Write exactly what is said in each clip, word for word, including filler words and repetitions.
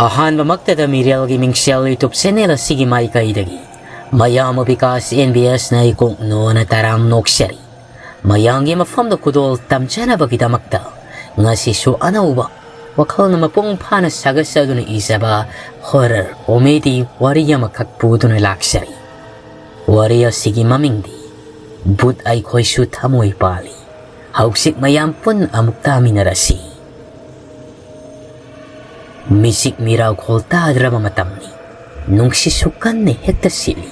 ꯑꯍꯥꯟꯕꯃꯛꯇꯗ ꯃꯤꯔꯦꯜꯒꯤ ꯃꯤꯡꯁꯦꯜ YouTube channel ꯑꯁꯤꯒꯤ ꯃꯥꯏꯀꯩꯗꯒꯤ ꯃꯌꯥꯝꯕ ꯕꯤꯀꯥꯁ ꯑꯦꯟ ꯕꯤ ꯑꯦꯁꯅ ꯏꯀꯣꯛ ꯅꯣꯅ ꯇꯔꯥꯝ ꯅꯣꯛꯆꯔꯤ꯫ ꯃꯌꯥꯝꯒꯤ ꯃꯐꯝꯗ ꯈꯨꯗꯣꯜ ꯇꯝꯖꯅꯕꯒꯤꯗꯃꯛꯇ ꯉꯁꯤꯁꯨ ꯑꯅꯧꯕ ꯋꯥꯈꯜꯅ ꯃꯄꯨꯡ ꯐꯥꯅ ꯁꯥꯒꯠꯆꯗꯨꯅ ꯏꯖꯕ horror comedy ꯋꯥꯔꯤ ꯑꯃꯈꯛ ꯄꯨꯗꯨꯅ ꯂꯥꯛꯆꯔꯤ꯫ ꯋꯥꯔꯤ ꯑꯁꯤꯒꯤ ꯃꯃꯤꯡꯗꯤ ꯚꯨꯠ ꯑꯩꯈꯣꯏꯁꯨ ꯊꯃꯣꯏ ꯄꯥꯜꯂꯤ꯫ ꯍꯧꯖꯤꯛ ꯃꯌꯥꯝ ꯄꯨꯟꯅ ꯑꯃꯨꯛ ꯇꯥꯃꯤꯟꯅꯔꯁꯤ꯫ ꯃꯤꯆꯤꯛ ꯃꯤꯔꯥꯎꯈꯣꯜ ꯇꯥꯗ꯭ꯔꯕ ꯃꯇꯝꯅꯤ꯫ ꯅꯨꯡꯁꯤꯠꯁꯨ ꯀꯟꯅ ꯍꯦꯛꯇ ꯁꯤꯠꯂꯤ꯫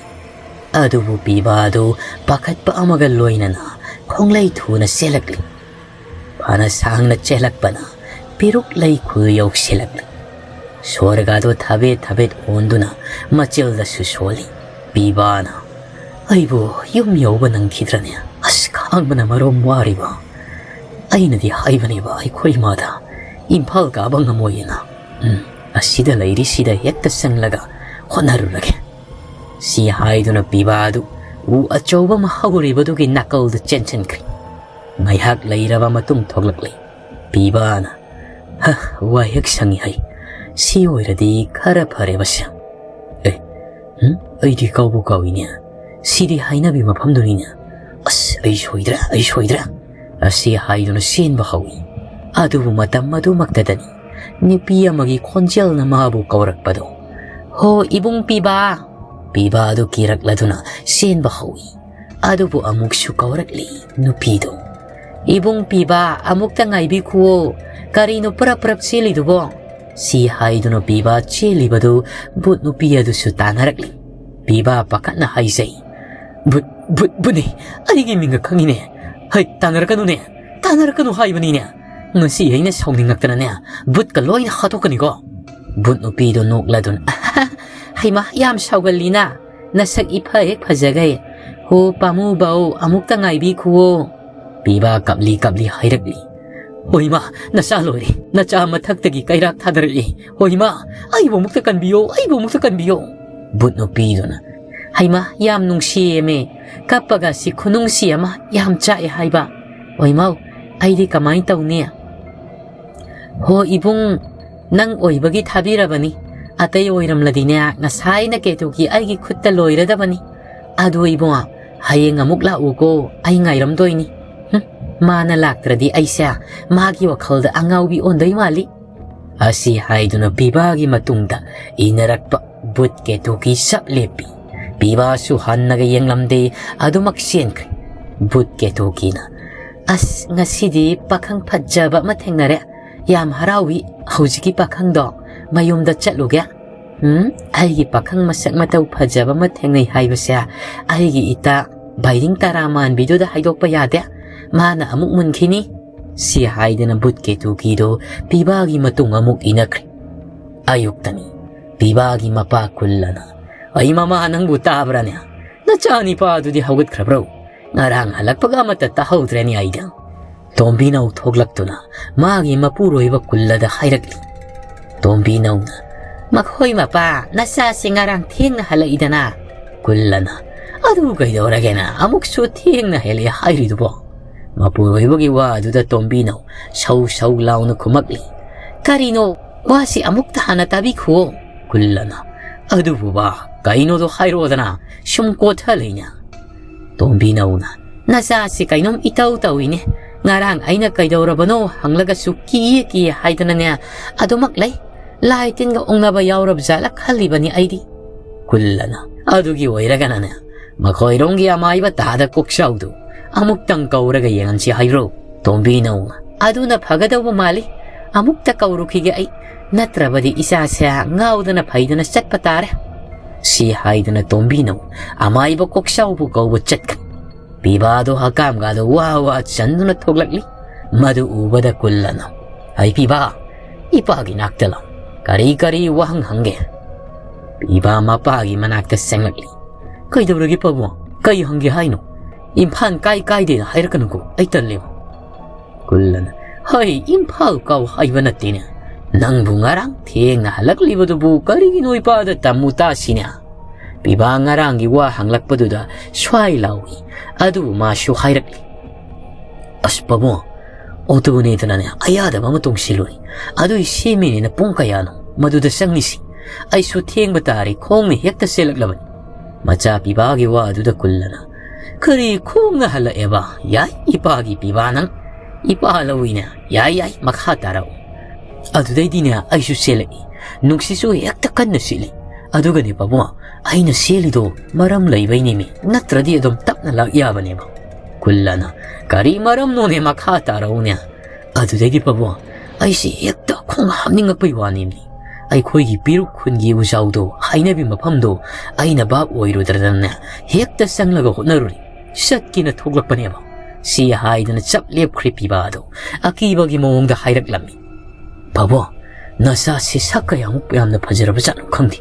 ꯑꯗꯨꯕꯨ ꯄꯤꯕꯥ ꯑꯗꯨ ꯄꯥꯈꯠꯄ ꯑꯃꯒ ꯂꯣꯏꯅꯅ ꯈꯣꯡꯂꯩ ꯊꯨꯅ ꯆꯦꯜꯂꯛꯂꯤ꯫ ꯐꯅ ꯁꯥꯡꯅ ꯆꯦꯜꯂꯛꯄꯅ ꯄꯤꯔꯨꯛ ꯂꯩꯈꯨ ꯌꯧꯁꯤꯜꯂꯛꯂꯤ꯫ ꯁꯣꯔꯒꯗꯣ ꯊꯕꯦꯠ ꯊꯕꯦꯠ ꯍꯣꯟꯗꯨꯅ ꯃꯆꯤꯜꯗꯁꯨ ꯁꯣꯜꯂꯤ꯫ ꯄꯤꯕꯥꯅ, "ꯑꯩꯕꯨ ꯌꯨꯝ ꯌꯧꯕ ꯅꯪꯈꯤꯗ꯭ꯔꯅꯦ? ꯑꯁ, ꯈꯥꯡꯕꯅ ꯃꯔꯣꯝ ꯋꯥꯔꯤꯕ꯫ ꯑꯩꯅꯗꯤ ꯍꯥꯏꯕꯅꯦꯕ ꯑꯩꯈꯣꯏ ꯏꯃꯥꯗ ꯏꯝꯐꯥꯜ ꯀꯥꯕ ꯉꯝꯃꯣꯏꯅ꯫ ꯎꯝ, ꯑꯁꯤꯗ ꯂꯩꯔꯤꯁꯤꯗ ꯍꯦꯛꯇ ꯆꯪꯂꯒ ꯍꯣꯠꯅꯔꯨꯔꯒꯦ"꯫ ꯁꯤ ꯍꯥꯏꯗꯨꯅ ꯄꯤꯕꯥ ꯑꯗꯨ ꯎ ꯑꯆꯧꯕ ꯑꯃ ꯍꯧꯔꯤꯕꯗꯨꯒꯤ ꯅꯥꯀꯜꯗ ꯆꯦꯟꯁꯤꯟꯈ꯭ꯔꯦ꯫ ꯉꯥꯏꯍꯥꯛ ꯂꯩꯔꯕ ꯃꯇꯨꯡ ꯊꯣꯛꯂꯛꯂꯦ꯫ ꯄꯤꯕꯥꯅ, "ꯍ, ꯋꯥ ꯍꯦꯛ ꯁꯪꯉꯤ ꯍꯩ꯫ ꯁꯤ ꯑꯣꯏꯔꯗꯤ ꯈꯔ ꯐꯔꯦꯕꯁꯦ꯫ ꯑꯦ, ꯎꯝ, ꯑꯩꯗꯤ ꯀꯥꯎꯕꯨ ꯀꯥꯎꯏꯅꯦ꯫ ꯁꯤꯗꯤ ꯍꯥꯏꯅꯕꯤ ꯃꯐꯝꯗꯨꯅꯤꯅꯦ꯫ ꯑꯁ, ꯑꯩ ꯁꯣꯏꯗ꯭ꯔꯦ, ꯑꯩ ꯁꯣꯏꯗ꯭ꯔꯦ"꯫ ꯑꯁꯤ ꯍꯥꯏꯗꯨꯅ ꯆꯦꯟꯕ ꯍꯧꯏ꯫ ꯑꯗꯨꯕꯨ ꯃꯇꯝ ꯑꯗꯨꯃꯛꯇꯗꯅꯤ ꯅꯨꯄꯤ ꯑꯃꯒꯤ ꯈꯣꯟꯖꯦꯜꯅ ꯃꯥꯕꯨ ꯀꯧꯔꯛꯄꯗꯣ꯫ "ꯍꯣ, ꯏꯕꯨꯡ ꯄꯤꯕꯥ!" ꯄꯤꯕꯥ ꯑꯗꯨ ꯀꯤꯔꯛꯂꯗꯨꯅ ꯆꯦꯟꯕ ꯍꯧꯏ꯫ ꯑꯗꯨꯕꯨ ꯑꯃꯨꯛꯁꯨ ꯀꯧꯔꯛꯂꯤ ꯅꯨꯄꯤꯗꯨ꯫ "ꯏꯕꯨꯡ ꯄꯤꯕꯥ, ꯑꯃꯨꯛꯇ ꯉꯥꯏꯕꯤꯈꯨꯋꯣ꯫ ꯀꯔꯤꯅꯣ ꯄꯨꯔꯞ ꯄꯨꯔꯞ ꯆꯦꯜꯂꯤꯗꯨꯕꯣ?" ꯁꯤ ꯍꯥꯏꯗꯨꯅ ꯄꯤꯕꯥ ꯆꯦꯜꯂꯤꯕꯗꯨ ꯚꯨꯠ ꯅꯨꯄꯤ ꯑꯗꯨꯁꯨ ꯇꯥꯟꯅꯔꯛꯂꯤ꯫ ꯄꯤꯕꯥ ꯄꯥꯈꯠꯅ ꯍꯥꯏꯖꯩ, "ꯚꯨꯠ, ꯚꯨꯠ, ꯚꯨꯠꯅꯤ꯫ ꯑꯩꯒꯤ ꯃꯤꯡꯒ ꯈꯪꯉꯤꯅꯦ꯫ ꯍꯩ, ꯇꯥꯟꯅꯔꯛꯀꯅꯨꯅꯦ꯫ ꯇꯥꯟꯅꯔꯛꯀꯅꯨ ꯍꯥꯏꯕꯅꯤꯅꯦ꯫ ꯉꯁꯤ ꯑꯩꯅ ꯁꯥꯎꯅꯤꯡꯉꯛꯇꯅꯅꯦ, ꯚꯨꯠꯀ ꯂꯣꯏꯅ ꯍꯥꯠꯇꯣꯛꯀꯅꯤꯀꯣ"꯫ ꯚꯨꯠ ꯅꯨꯄꯤꯗꯣ ꯅꯣꯛꯂꯗꯨꯅ, "ꯍꯩꯃꯥ, ꯌꯥꯝ ꯁꯥꯎꯒꯜꯂꯤꯅ꯫ ꯅꯁꯛ ꯏꯐ ꯍꯦꯛ ꯐꯖꯒꯩ꯫ ꯍꯣ ꯄꯥꯃꯨꯕꯧ, ꯑꯃꯨꯛꯇ ꯉꯥꯏꯕꯤꯈꯨꯋꯣ"꯫ ꯄꯤꯕꯥ ꯀꯞꯂꯤ ꯀꯞꯂꯤ ꯍꯥꯏꯔꯛꯂꯤ꯫ "ꯍꯣꯏꯃꯥ, ꯅꯆꯥ ꯂꯣꯏꯔꯦ꯫ ꯅꯆꯥ ꯃꯊꯛꯇꯒꯤ ꯀꯩꯔꯥꯛ ꯊꯥꯗꯔꯛꯂꯤ꯫ ꯍꯣꯏꯃꯥ, ꯑꯩꯕꯨ ꯑꯃꯨꯛꯇ ꯀꯟꯕꯤꯌꯣ, ꯑꯩꯕꯨ ꯑꯃꯨꯛꯇ ꯀꯟꯕꯤꯌꯣ"꯫ ꯚꯨꯠ ꯅꯨꯄꯤꯗꯨꯅ, "ꯍꯩꯃꯥ, ꯌꯥꯝ ꯅꯨꯡꯁꯤꯌꯦꯃꯦ꯫ ꯀꯞꯄꯒ ꯁꯤ ꯈꯨꯅꯨꯡꯁꯤ ꯑꯃ ꯌꯥꯝ ꯆꯥꯛꯑꯦ ꯍꯥꯏꯕ꯫ ꯑꯣꯏꯃꯥꯎ, ꯑꯩꯗꯤ ꯀꯃꯥꯏꯅ ꯇꯧꯅꯤ?" "ꯍꯣ ꯏꯕꯨꯡ, ꯅꯪ ꯑꯣꯏꯕꯒꯤ ꯊꯥꯕꯤꯔꯕꯅꯤ꯫ ꯑꯇꯩ ꯑꯣꯏꯔꯝꯂꯗꯤꯅꯦ, ꯉꯁꯥꯏꯅ ꯀꯦꯇꯨꯀꯤ ꯑꯩꯒꯤ ꯈꯨꯠꯇ ꯂꯣꯏꯔꯗꯕꯅꯤ꯫ ꯑꯗꯨ ꯏꯕꯨꯡꯉꯣ, ꯍꯌꯦꯡ ꯑꯃꯨꯛ ꯂꯥꯛꯎꯀꯣ, ꯑꯩ ꯉꯥꯏꯔꯝꯗꯣꯏꯅꯤ꯫ ꯍꯨꯝ, ꯃꯥꯅ ꯂꯥꯛꯇ꯭ꯔꯗꯤ ꯑꯩꯁꯦ ꯃꯥꯒꯤ ꯋꯥꯈꯜꯗ ꯑꯉꯥꯎꯕꯤ ꯑꯣꯟꯗꯣꯏ ꯃꯥꯜꯂꯤ꯫ ꯑꯁꯤ ꯍꯥꯏꯗꯨꯅ ꯄꯤꯕꯥꯒꯤ ꯃꯇꯨꯡꯗ ꯏꯟꯅꯔꯛꯄ ꯚꯨꯠ ꯀꯦꯇꯨꯀꯤ ꯁꯞ ꯂꯦꯞꯄꯤ꯫ ꯄꯤꯕꯥꯁꯨ ꯍꯟꯅꯒ ꯌꯦꯡꯂꯝꯗꯦ, ꯑꯗꯨꯃꯛ ꯆꯦꯟꯈ꯭ꯔꯦ꯫ ꯚꯨꯠ ꯀꯦꯇꯨꯀꯤꯅ, "ꯑꯁ, ꯉꯁꯤꯗꯤ ꯄꯥꯈꯪ ꯐꯖꯕ ꯑꯃ ꯊꯦꯡꯅꯔꯦ꯫ ꯌꯥꯝ ꯍꯔꯥꯎꯏ꯫ ꯍꯧꯖꯤꯛꯀꯤ ꯄꯥꯈꯪꯗꯣ ꯃꯌꯨꯝꯗ ꯆꯠꯂꯨꯒꯦ꯫ ꯎꯝ, ꯑꯩꯒꯤ ꯄꯥꯈꯪ ꯃꯁꯛ ꯃꯇꯧ ꯐꯖꯕ ꯑꯃ ꯊꯦꯡꯅꯩ ꯍꯥꯏꯕꯁꯦ ꯑꯩꯒꯤ ꯏꯇꯥ ꯕꯥꯏꯔꯤꯡ ꯇꯔꯥ ꯃꯥꯟꯕꯤꯗꯨꯗ ꯍꯥꯏꯗꯣꯛꯄ ꯌꯥꯗꯦ꯫ ꯃꯥꯅ ꯑꯃꯨꯛ ꯃꯨꯟꯈꯤꯅꯤ"꯫ ꯁꯤ ꯍꯥꯏꯗꯅ ꯚꯨꯠ ꯀꯦꯇꯨꯀꯤꯗꯣ ꯄꯤꯕꯥꯒꯤ ꯃꯇꯨꯡ ꯑꯃꯨꯛ ꯏꯅꯈ꯭ꯔꯦ꯫ ꯑꯌꯨꯛꯇꯅꯤ꯫ ꯄꯤꯕꯥꯒꯤ ꯃꯄꯥ ꯀꯨꯜꯂꯅ, "ꯑꯩ ꯃꯃꯥ, ꯅꯪꯕꯨ ꯇꯥꯕ꯭ꯔꯥꯅꯦ? ꯅꯆꯥ ꯅꯤꯄꯥꯗꯨꯗꯤ ꯍꯧꯒꯠꯈ꯭ꯔꯕ꯭ꯔꯣ? ꯉꯔꯥꯡ ꯍꯜꯂꯛꯄꯒ ꯑꯃꯠꯇ ꯇꯥꯍꯧꯗ꯭ꯔꯦꯅꯦ ꯑꯩꯗꯤ"꯫ ꯇꯣꯝꯕꯤꯅꯧ ꯊꯣꯛꯂꯛꯇꯨꯅ ꯃꯥꯒꯤ ꯃꯄꯨꯔꯣꯏꯕ ꯀꯨꯜꯂꯗ ꯍꯥꯏꯔꯛꯂꯤ꯫ ꯇꯣꯝꯕꯤꯅꯧꯅ, "ꯃꯈꯣꯏ ꯃꯄꯥ, ꯅꯆꯥꯁꯤ ꯉꯔꯥꯡ ꯊꯦꯡꯅ ꯍꯜꯂꯛꯏꯗꯅ"꯫ ꯀꯨꯜꯂꯅ, "ꯑꯗꯨ ꯀꯩꯗꯧꯔꯒꯦꯅ ꯑꯃꯨꯛꯁꯨ ꯊꯦꯡꯅ ꯍꯜꯂꯛꯑꯦ ꯍꯥꯏꯔꯤꯗꯨꯕꯣ?" ꯃꯄꯨꯔꯣꯏꯕꯒꯤ ꯋꯥ ꯑꯗꯨꯗ ꯇꯣꯝꯕꯤꯅꯧ ꯁꯧ ꯁꯧ ꯂꯥꯎꯅ ꯈꯨꯝꯃꯛꯂꯤ꯫ "ꯀꯔꯤꯅꯣ? ꯋꯥꯁꯤ ꯑꯃꯨꯛꯇ ꯍꯥꯟꯅ ꯇꯥꯕꯤꯈꯨꯋꯣ"꯫ ꯀꯨꯜꯂꯅ, "ꯑꯗꯨꯕꯨ ꯕꯥ, ꯀꯩꯅꯣꯗꯣ ꯍꯥꯏꯔꯛꯑꯣꯗꯅ, ꯁꯨꯝ ꯀꯣꯠꯊ ꯂꯩꯅ"꯫ ꯇꯣꯝꯕꯤꯅꯧꯅ, "ꯅꯆꯥꯁꯤ ꯀꯩꯅꯣꯝ ꯏꯇꯧ ꯇꯧꯏꯅꯦ꯫ ꯉꯔꯥꯡ ꯑꯩꯅ ꯀꯩꯗꯧꯔꯕꯅꯣ ꯍꯪꯂꯒꯁꯨ ꯀꯤꯌꯦ ꯀꯤꯌꯦ ꯍꯥꯏꯗꯅꯅꯦ ꯑꯗꯨꯃꯛ ꯂꯩ꯫ ꯂꯥꯏ ꯇꯤꯟꯒ ꯎꯪꯅꯕ ꯌꯥꯎꯔꯕ ꯖꯥꯠꯂ ꯈꯜꯂꯤꯕꯅꯤ ꯑꯩꯗꯤ"꯫ ꯀꯨꯜꯂꯅ, "ꯑꯗꯨꯒꯤ ꯑꯣꯏꯔꯒꯅꯅꯦ, ꯃꯈꯣꯏꯔꯣꯝꯒꯤ ꯑꯃꯥꯏꯕ ꯇꯥꯗ ꯀꯣꯛꯆꯥꯎꯗꯨ ꯑꯃꯨꯛꯇꯪ ꯀꯧꯔꯒ ꯌꯦꯡꯍꯟꯁꯤ ꯍꯥꯏꯕ꯭ꯔꯣ?" ꯇꯣꯝꯕꯤꯅꯧꯅ, "ꯑꯗꯨꯅ ꯐꯒꯗꯧꯕ ꯃꯥꯜꯂꯤ꯫ ꯑꯃꯨꯛꯇ ꯀꯧꯔꯨꯈꯤꯒꯦ ꯑꯩ, ꯅꯠꯇ꯭ꯔꯕꯗꯤ ꯏꯆꯥꯁꯦ ꯉꯥꯎꯗꯅ ꯐꯩꯗꯅ ꯆꯠꯄ ꯇꯥꯔꯦ"꯫ ꯁꯤ ꯍꯥꯏꯗꯅ ꯇꯣꯝꯕꯤꯅꯧ ꯑꯃꯥꯏꯕ ꯀꯣꯛꯆꯥꯎꯕꯨ ꯀꯧꯕ ꯆꯠꯈ꯭ꯔꯦ꯫ ꯄꯤꯕꯥꯗꯣ ꯍꯀꯥꯝꯒꯗꯣ ꯋꯥ ꯋꯥ ꯆꯟꯗꯨꯅ ꯊꯣꯛꯂꯛꯂꯤ꯫ ꯃꯗꯨ ꯎꯕꯗ ꯀꯨꯜꯂꯅ, "ꯍꯩ ꯄꯤꯕꯥ, ꯏꯄꯥꯒꯤ ꯅꯥꯛꯇ ꯂꯥꯎ꯫ ꯀꯔꯤ ꯀꯔꯤ ꯋꯥꯍꯪ ꯍꯪꯒꯦ?" ꯄꯤꯕꯥ ꯃꯄꯥꯒꯤ ꯃꯅꯥꯛꯇ ꯆꯪꯂꯛꯂꯤ꯫ "ꯀꯩꯗꯧꯔꯒꯦ ꯄꯥꯕꯨꯡ? ꯀꯩ ꯍꯪꯒꯦ ꯍꯥꯏꯅꯣ? ꯏꯝꯐꯥꯜ ꯀꯥꯏ ꯀꯥꯏꯗꯩꯅ ꯍꯥꯏꯔꯛꯀꯅꯨꯀꯣ, ꯑꯩ ꯇꯜꯂꯦꯕ"꯫ ꯀꯨꯜꯂꯅ, "ꯍꯩ, ꯏꯝꯐꯥꯜ ꯀꯥꯎ ꯍꯥꯏꯕ ꯅꯠꯇꯦꯅꯦ꯫ ꯅꯪꯕꯨ ꯉꯔꯥꯡ ꯊꯦꯡꯅ ꯍꯜꯂꯛꯂꯤꯕꯗꯨꯕꯨ ꯀꯔꯤꯒꯤꯅꯣ ꯏꯄꯥꯗ ꯇꯝꯃꯨ ꯇꯥꯁꯤꯅꯦ꯫ ꯄꯤꯕꯥ ꯉꯔꯥꯡꯒꯤ ꯋꯥ ꯍꯪꯂꯛꯄꯗꯨꯗ ꯁ꯭ꯋꯥꯏ ꯂꯥꯎꯏ꯫ ꯑꯗꯨꯕꯨ ꯃꯥꯁꯨ ꯍꯥꯏꯔꯛꯂꯤ"꯫ "ꯑꯁ ꯄꯥꯕꯨꯡ, ꯑꯣꯇꯣꯅꯦꯗꯅꯅꯦ ꯑꯌꯥꯗꯕ ꯑꯃ ꯇꯣꯡꯁꯤꯜꯂꯨꯔꯦ꯫ ꯑꯗꯨꯏ ꯁꯦꯝꯃꯤꯅꯦꯅ ꯄꯨꯡ ꯀꯌꯥꯅꯣ ꯃꯗꯨꯗ ꯆꯪꯂꯤꯁꯤ? ꯑꯩꯁꯨ ꯊꯦꯡꯕ ꯇꯥꯔꯦ, ꯈꯣꯡꯅ ꯍꯦꯛꯇ ꯆꯦꯜꯂꯛꯂꯕꯅꯤ꯫ ꯃꯆꯥ ꯄꯤꯕꯥꯒꯤ ꯋꯥ ꯑꯗꯨꯗ ꯀꯨꯜꯂꯅ, "ꯀꯔꯤ ꯈꯣꯡꯅ ꯍꯜꯂꯛꯑꯦꯕ? ꯌꯥꯏ, ꯏꯄꯥꯒꯤ ꯄꯤꯕꯥ ꯅꯪ꯫ ꯏꯄꯥ ꯂꯧꯏꯅꯦ꯫ ꯌꯥꯏ, ꯌꯥꯏ, ꯃꯈꯥ ꯇꯥꯔꯛꯎ꯫" ꯑꯗꯨꯗꯩꯗꯤꯅꯦ ꯑꯩꯁꯨ ꯆꯦꯜꯂꯛꯏ꯫ ꯅꯨꯡꯁꯤꯠꯁꯨ ꯍꯦꯛꯇ ꯀꯟꯅ ꯁꯤꯠꯂꯤ꯫ ꯑꯗꯨꯒꯅꯦ ꯄꯥꯕꯨꯡ, ꯑꯩꯅ ꯆꯦꯜꯂꯤꯗꯣ ꯃꯔꯝ ꯂꯩꯕꯩꯅꯦꯃꯤ, ꯅꯠꯇ꯭ꯔꯗꯤ ꯑꯗꯨꯝ ꯇꯞꯅ ꯂꯥꯛ ꯌꯥꯕꯅꯦꯕ꯫ ꯀꯨꯜꯂꯅ, "ꯀꯔꯤ ꯃꯔꯝꯅꯣꯅꯦ? ꯃꯈꯥ ꯇꯥꯔꯛꯎꯅꯦ꯫" ꯑꯗꯨꯗꯩꯗꯤ ꯄꯥꯕꯨꯡ, ꯑꯩꯁꯦ ꯍꯦꯛꯇ ꯈꯣꯡ ꯍꯥꯞꯅꯤꯡꯉꯛꯄꯩ ꯋꯥꯅꯦꯃꯤ꯫ ꯑꯩꯈꯣꯏꯒꯤ ꯄꯤꯔꯨꯛ ꯈꯨꯟꯒꯤ ꯎꯖꯥꯎꯗꯣ, ꯍꯥꯏꯅꯕꯤ ꯃꯐꯝꯗꯣ, ꯑꯩꯅ ꯚꯥꯞ ꯑꯣꯏꯔꯨꯗ꯭ꯔꯗꯅꯦ ꯍꯦꯛꯇ ꯆꯪꯂꯒ ꯍꯣꯠꯅꯔꯨꯔꯤ꯫ ꯆꯠꯀꯦꯅ ꯊꯣꯛꯂꯛꯄꯅꯦꯕ꯫ ꯁꯤ ꯍꯥꯏꯗꯅ ꯆꯞ ꯂꯦꯞꯈ꯭ꯔꯦ ꯄꯤꯕꯥꯗꯣ꯫ ꯑꯀꯤꯕꯒꯤ ꯃꯑꯣꯡꯗ ꯍꯥꯏꯔꯛꯂꯝꯃꯤ꯫ "ꯄꯥꯕꯨꯡ, ꯅꯆꯥꯁꯤ ꯁꯛ ꯀꯌꯥꯃꯨꯛ ꯌꯥꯝꯅ ꯐꯖꯔꯕꯖꯥꯠꯅꯣ ꯈꯪꯗꯦ꯫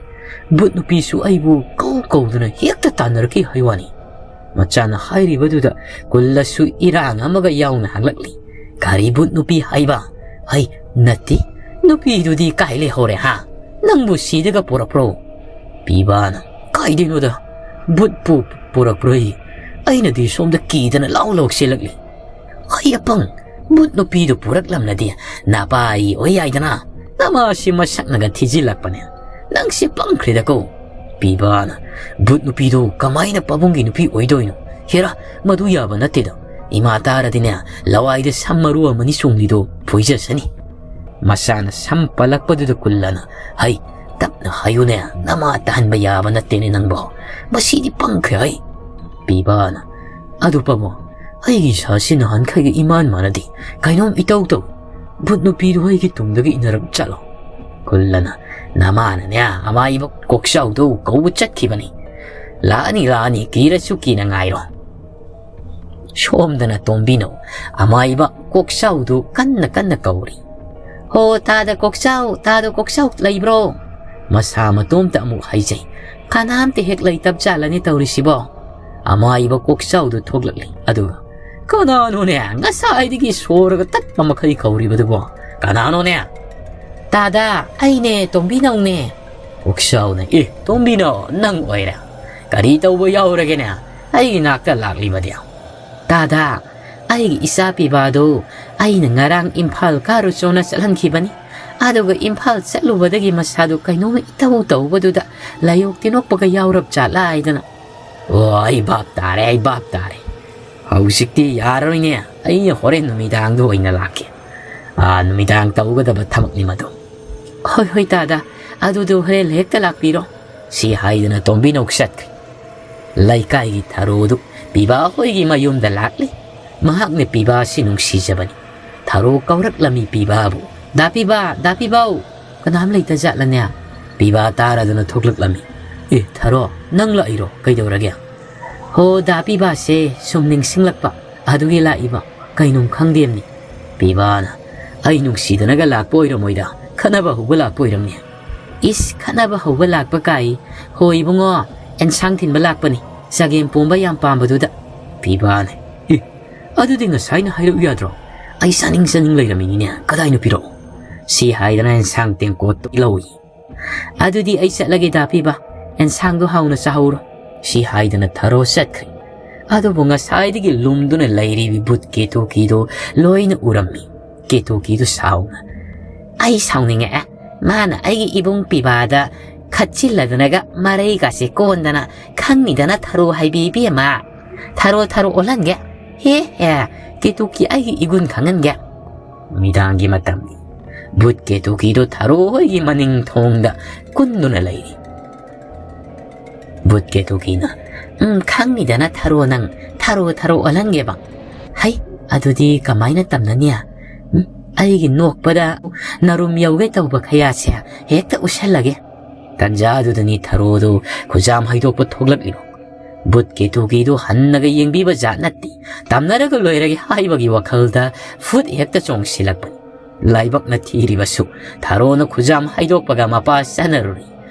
ꯕꯨꯠ ꯅꯨꯄꯤꯁꯨ ꯑꯩꯕꯨ ꯀꯧ ꯀꯧꯗꯅ ꯍꯦꯛꯇ ꯇꯥꯟꯅꯔꯛꯈꯤ ꯍꯥꯏ ꯋꯥꯅꯤ꯫" ꯃꯆꯥꯅ ꯍꯥꯏꯔꯤꯕꯗꯨꯗ ꯀꯨꯜꯂꯁꯨ ꯏꯔꯥꯡ ꯑꯃꯒ ꯌꯥꯎꯅ ꯍꯪꯂꯛꯂꯤ꯫ "ꯀꯔꯤ ꯕꯨꯠ ꯅꯨꯄꯤ ꯍꯥꯏꯕ? ꯍꯩ, ꯅꯠꯇꯦ, ꯅꯨꯄꯤꯗꯨꯗꯤ ꯀꯥꯏ ꯂꯩꯍꯧꯔꯦ ꯍꯥ? ꯅꯪꯕꯨ ꯁꯤꯗꯒ ꯄꯨꯔꯛꯄ꯭ꯔꯣ?" ꯄꯤꯕꯥꯅ, "ꯀꯥꯏꯗꯩꯅꯣꯗ, ꯕꯨꯠꯄꯨ ꯄꯨꯔꯛꯄ꯭ꯔꯣ? ꯑꯩꯅꯗꯤ ꯁꯣꯝꯗ ꯀꯤꯗꯅ ꯂꯥꯎ ꯂꯥꯎ ꯆꯦꯜꯂꯛꯂꯤ꯫" "ꯑꯩ ꯑꯄꯪ, ꯕꯨꯠ ꯅꯨꯄꯤꯗꯨ ꯄꯨꯔꯛꯂꯝꯂꯗꯤ ꯅꯄꯥꯏ ꯑꯣꯏ ꯌꯥꯏꯗꯅ꯫ ꯅꯃꯥꯁꯤ ꯃꯁꯛꯅꯒ ꯊꯤꯖꯤꯜꯂꯛꯄꯅꯦ꯫ ꯅꯪꯁꯤ ꯄꯪꯈ꯭ꯔꯦꯗꯀꯣ꯫" ꯄꯤꯕꯥꯅ, "ꯕꯨꯠ ꯅꯨꯄꯤꯗꯨ ꯀꯃꯥꯏꯅ ꯄꯥꯕꯨꯡꯒꯤ ꯅꯨꯄꯤ ꯑꯣꯏꯗꯣꯏꯅꯣ? ꯍꯦꯔꯥ, ꯃꯗꯨ ꯌꯥꯕ ꯅꯠꯇꯦꯗ꯫ ꯏꯃꯥ ꯇꯥꯔꯗꯤꯅꯦ, ꯂꯋꯥꯏꯗ ꯁꯝ ꯃꯔꯨ ꯑꯃꯅꯤ ꯆꯣꯡꯂꯤꯗꯣ ꯐꯣꯏꯖꯁꯅꯤ꯫" ꯃꯆꯥꯅ ꯁꯝ ꯄꯜꯂꯛꯄꯗꯨꯗ ꯀꯨꯜꯂꯅ, "ꯍꯩ, ꯇꯞꯅ ꯍꯥꯏꯌꯨꯅꯦ, ꯅꯃꯥ ꯇꯥꯍꯟꯕ ꯌꯥꯕ ꯅꯠꯇꯦꯅꯦ ꯅꯪꯕꯣ꯫ ꯃꯁꯤꯗꯤ ꯄꯪꯈ꯭ꯔꯦ ꯍꯩ꯫" ꯄꯤꯕꯥꯅ, "ꯑꯗꯨ ꯄꯥꯕꯨꯡ, ꯑꯩꯒꯤ ꯏꯁꯥꯁꯤ ꯅꯍꯥꯟꯈꯩꯒ ꯏꯃꯥꯟ ꯃꯥꯟꯅꯗꯦ꯫ ꯀꯩꯅꯣꯝ ꯏꯇꯧ ꯇꯧ꯫ ꯕꯨꯠ ꯅꯨꯄꯤꯗꯨ ꯑꯩꯒꯤ ꯇꯨꯡꯗꯒꯤ ꯏꯟꯅꯔꯛ ꯆꯠꯂꯣ꯫" ꯀꯨꯜꯂꯅ, "ꯅꯃꯥꯅꯅꯦ ꯑꯃꯥꯏꯕ ꯀꯣꯛꯆꯥꯎꯗꯨ ꯀꯧꯕ ꯆꯠꯈꯤꯕꯅꯤ꯫ ꯂꯥꯛꯑꯅꯤ, ꯂꯥꯛꯑꯅꯤ, ꯀꯤꯔꯁꯨ ꯀꯤꯅ ꯉꯥꯏꯔꯣ꯫" ꯁꯣꯝꯗꯅ ꯇꯣꯝꯕꯤꯅꯧ ꯑꯃꯥꯏꯕ ꯀꯣꯛꯆꯥꯎꯗꯨ ꯀꯟꯅ ꯀꯟꯅ ꯀꯧꯔꯤ꯫ "ꯍꯣ, ꯇꯥꯗ ꯀꯣꯛꯆꯥꯎ, ꯇꯥꯗ ꯀꯣꯛꯆꯥꯎ ꯂꯩꯕ꯭ꯔꯣ?" ꯃꯁꯥ ꯃꯇꯣꯝꯇ ꯑꯃꯨꯛ ꯍꯥꯏꯖꯩ꯫ "ꯀꯅꯥꯝꯇ ꯍꯦꯛ ꯂꯩꯇꯕ ꯖꯥꯠꯂꯅꯦ ꯇꯧꯔꯤꯁꯤꯕꯣ?" ꯑꯃꯥꯏꯕ ꯀꯣꯛꯆꯥꯎꯗꯨ ꯊꯣꯛꯂꯛꯂꯤ꯫ ꯑꯗꯨꯒ, "ꯀꯅꯥꯅꯣꯅꯦ ꯉꯁꯥꯏꯗꯒꯤ ꯁꯣꯔꯒ ꯇꯠꯄ ꯃꯈꯩ ꯀꯧꯔꯤꯕꯗꯨꯕꯣ? ꯀꯅꯥꯅꯣꯅꯦ?" "ꯇꯥꯗ, ꯑꯩꯅꯦ, ꯇꯣꯝꯕꯤꯅꯧꯅꯦ꯫" ꯀꯣꯛꯆꯥꯎꯅ, "ꯑꯦ, ꯇꯣꯝꯕꯤꯅꯧ, ꯅꯪ ꯑꯣꯏꯔꯦ꯫ ꯀꯔꯤ ꯇꯧꯕ ꯌꯥꯎꯔꯒꯦꯅꯦ ꯑꯩꯒꯤ ꯅꯥꯛꯇ ꯂꯥꯛꯂꯤꯕꯗꯤ?" "ꯇꯥꯗ, ꯑꯩꯒꯤ ꯏꯆꯥ ꯄꯤꯕꯥꯗꯨ ꯑꯩꯅ ꯉꯔꯥꯡ ꯏꯝꯐꯥꯜ ꯀꯥꯔꯨꯆꯣꯅ ꯆꯠꯍꯟꯈꯤꯕꯅꯤ꯫ ꯑꯗꯨꯒ ꯏꯝꯐꯥꯜ ꯆꯠꯂꯨꯕꯗꯒꯤ ꯃꯁꯥꯗꯨ ꯀꯩꯅꯣꯝꯃ ꯏꯇꯧ ꯇꯧꯕꯗꯨꯗ ꯂꯥꯏꯑꯣꯛ ꯇꯤꯟꯑꯣꯛꯄꯒ ꯌꯥꯎꯔꯕ ꯖꯥꯠꯂꯥ ꯍꯥꯏꯗꯅ꯫ ꯑꯣ, ꯑꯩ ꯚꯥꯞ ꯇꯥꯔꯦ, ꯑꯩ ꯚꯥꯞ ꯇꯥꯔꯦ꯫ ꯍꯧꯖꯤꯛꯇꯤ ꯌꯥꯔꯔꯣꯏꯅꯦ, ꯑꯩ ꯍꯣꯔꯦꯟ ꯅꯨꯃꯤꯗꯥꯡꯗ ꯑꯣꯏꯅ ꯂꯥꯛꯀꯦ꯫ ꯑꯥ, ꯅꯨꯃꯤꯗꯥꯡ ꯇꯧꯒꯗꯕ ꯊꯕꯛꯅꯤ ꯃꯗꯨ꯫ ꯍꯣꯏ, ꯍꯣꯏ, ꯇꯥꯗ, ꯑꯗꯨꯗꯨ ꯍꯣꯔꯦꯟ ꯍꯦꯛꯇ ꯂꯥꯛꯄꯤꯔꯣ꯫ ꯁꯤ ꯍꯥꯏꯗꯨꯅ ꯇꯣꯝꯕꯤꯅꯧ ꯆꯠꯈ꯭ꯔꯦ꯫ ꯂꯩꯀꯥꯏꯒꯤ ꯊꯔꯣꯗꯨ ꯄꯤꯕꯥ ꯍꯣꯏꯒꯤ ꯃꯌꯨꯝꯗ ꯂꯥꯛꯂꯦ꯫ ꯃꯍꯥꯛꯅ ꯄꯤꯕꯥꯁꯤ ꯅꯨꯡꯁꯤꯖꯕꯅꯤ꯫ ꯊꯔꯣ ꯀꯧꯔꯛꯂꯝꯃꯤ ꯄꯤꯕꯥꯕꯨ꯫ "ꯗꯥ ꯄꯤꯕꯥ, ꯗꯥ ꯄꯤꯕꯥꯎ!" ꯀꯅꯥꯝ ꯂꯩꯇ ꯖꯥꯠꯂꯅꯦ? ꯄꯤꯕꯥ ꯇꯥꯔꯗꯨꯅ ꯊꯣꯛꯂꯛꯂꯝꯃꯤ꯫ "ꯑꯦ ꯊꯔꯣ, ꯅꯪ ꯂꯥꯛꯏꯔꯣ? ꯀꯩꯗꯧꯔꯒꯦ?" "ꯍꯣ, ꯗꯥ ꯄꯤꯕꯥꯁꯦ ꯁꯨꯝ ꯅꯤꯡꯁꯤꯡꯂꯛꯄ, ꯑꯗꯨꯒꯤ ꯂꯥꯛꯏꯕ꯫ ꯀꯩꯅꯣꯝ ꯈꯪꯗꯦꯝꯅꯤ꯫" ꯄꯤꯕꯥꯅ, "ꯑꯩ ꯅꯨꯡꯁꯤꯗꯅꯒ ꯂꯥꯛꯄ ꯑꯣꯏꯔꯝꯃꯣꯏꯗ, ꯈꯠꯅꯕ ꯍꯧꯕ ꯂꯥꯛꯄ ꯑꯣꯏꯔꯝꯅꯤ꯫" "ꯏꯁ, ꯈꯠꯅꯕ ꯍꯧꯕ ꯂꯥꯛꯄ ꯀꯥꯏ? ꯍꯣ ꯏꯕꯨꯡꯉꯣ, ꯑꯦꯟꯁꯥꯡ ꯊꯤꯟꯕ ꯂꯥꯛꯄꯅꯤ, ꯆꯒꯦꯝ ꯄꯣꯝꯕ ꯌꯥꯝ ꯄꯥꯝꯕꯗꯨꯗ꯫" ꯄꯤꯕꯥꯅ, "ꯑꯦ, ꯑꯗꯨꯗꯤ ꯉꯁꯥꯏꯅ ꯍꯥꯏꯔꯛꯎ ꯌꯥꯗ꯭ꯔꯣ? ꯑꯩ ꯆꯥꯅꯤꯡ ꯆꯥꯅꯤꯡ ꯂꯩꯔꯝꯃꯤꯅꯤꯅꯦ, ꯀꯗꯥꯏꯅ ꯄꯤꯔꯛꯑꯣ?" ꯁꯤ ꯍꯥꯏꯗꯅ ꯑꯦꯟꯁꯥꯡ ꯇꯦꯡꯀꯣꯠꯇꯨ ꯂꯧꯏ꯫ "ꯑꯗꯨꯗꯤ ꯑꯩ ꯆꯠꯂꯒꯦ ꯗꯥ ꯄꯤꯕꯥ, ꯑꯦꯟꯁꯥꯡꯗꯣ ꯍꯥꯎꯅ ꯆꯥꯍꯧꯔꯣ꯫" ꯁꯤ ꯍꯥꯏꯗꯅ ꯊꯔꯣ ꯆꯠꯈ꯭ꯔꯦ꯫ ꯑꯗꯨꯕꯨ ꯉꯁꯥꯏꯗꯒꯤ ꯂꯨꯝꯗꯨꯅ ꯂꯩꯔꯤꯕꯤ ꯚꯨꯠ ꯀꯦꯇꯨꯀꯤꯗꯨ ꯂꯣꯏꯅ ꯎꯔꯝꯃꯤ꯫ ꯀꯦꯇꯨꯀꯤꯗꯨ ꯁꯥꯎꯅ, "ꯑꯩ ꯁꯥꯎꯅꯤꯡꯉꯛꯑꯦ꯫ ꯃꯥꯅ ꯑꯩꯒꯤ ꯏꯕꯨꯡ ꯄꯤꯕꯥꯗ ꯈꯠꯆꯤꯜꯂꯗꯅꯒ ꯃꯔꯩꯒꯁꯦ ꯀꯣꯟꯗꯅ, ꯈꯪꯅꯤꯗꯅ ꯊꯔꯣ ꯍꯥꯏꯕꯤ ꯏꯕꯦꯝꯃ꯫ ꯊꯔꯣ, ꯊꯔꯣ ꯑꯣꯜꯍꯟꯒꯦ꯫ ꯍꯦ ꯍꯦ, ꯀꯦꯇꯨꯀꯤ ꯑꯩꯒꯤ ꯏꯒꯨꯟ ꯈꯪꯍꯟꯒꯦ꯫" ꯅꯨꯃꯤꯗꯥꯡꯒꯤ ꯃꯇꯝꯅꯤ꯫ ꯚꯨꯠ ꯀꯦꯇꯨꯀꯤꯗꯨ ꯊꯔꯣ ꯍꯣꯏꯒꯤ ꯃꯅꯤꯡ ꯊꯣꯡꯗ ꯀꯨꯟꯗꯨꯅ ꯂꯩꯔꯤ꯫ ꯚꯨꯠ ꯀꯦꯇꯨꯀꯤꯅ, "ꯎꯝ, ꯈꯪꯅꯤꯗꯅ ꯊꯔꯣ ꯅꯪ, ꯊꯔꯣ, ꯊꯔꯣ ꯑꯣꯜꯍꯟꯒꯦꯕ꯫" "ꯍꯩ, ꯑꯗꯨꯗꯤ ꯀꯃꯥꯏꯅ ꯇꯝꯅꯅꯤ? ꯎꯝ, ꯑꯩꯒꯤ ꯅꯣꯛꯄꯗ ꯅꯔꯨꯝ ꯌꯧꯒꯦ ꯇꯧꯕ ꯈꯌꯥꯁꯦ ꯍꯦꯛꯇ ꯎꯁꯜꯂꯒꯦ꯫" ꯇꯟꯖꯥꯗꯨꯗꯅꯤ ꯊꯔꯣꯗꯨ ꯈꯨꯖꯥꯝ ꯍꯩꯗꯣꯛꯄ ꯊꯣꯛꯂꯛꯂꯤꯕ꯫ ꯚꯨꯠ ꯀꯦꯇꯨꯀꯤꯗꯨ ꯍꯟꯅꯒ ꯌꯦꯡꯕꯤꯕ ꯖꯥꯠ ꯅꯠꯇꯦ꯫ "ꯇꯝꯅꯔꯒ ꯂꯣꯏꯔꯒꯦ" ꯍꯥꯏꯕꯒꯤ ꯋꯥꯈꯜꯗ ꯐꯨꯠ ꯍꯦꯛꯇ ꯆꯣꯡꯁꯤꯜꯂꯛꯄꯅꯤ꯫ ꯂꯥꯏꯕꯛꯅ ꯊꯤꯔꯤꯕꯁꯨ ꯊꯔꯣꯅ ꯈꯨꯖꯥꯝ ꯍꯩꯗꯣꯛꯄꯒ ꯃꯄꯥ ꯆꯥꯅꯔꯨꯔꯤ꯫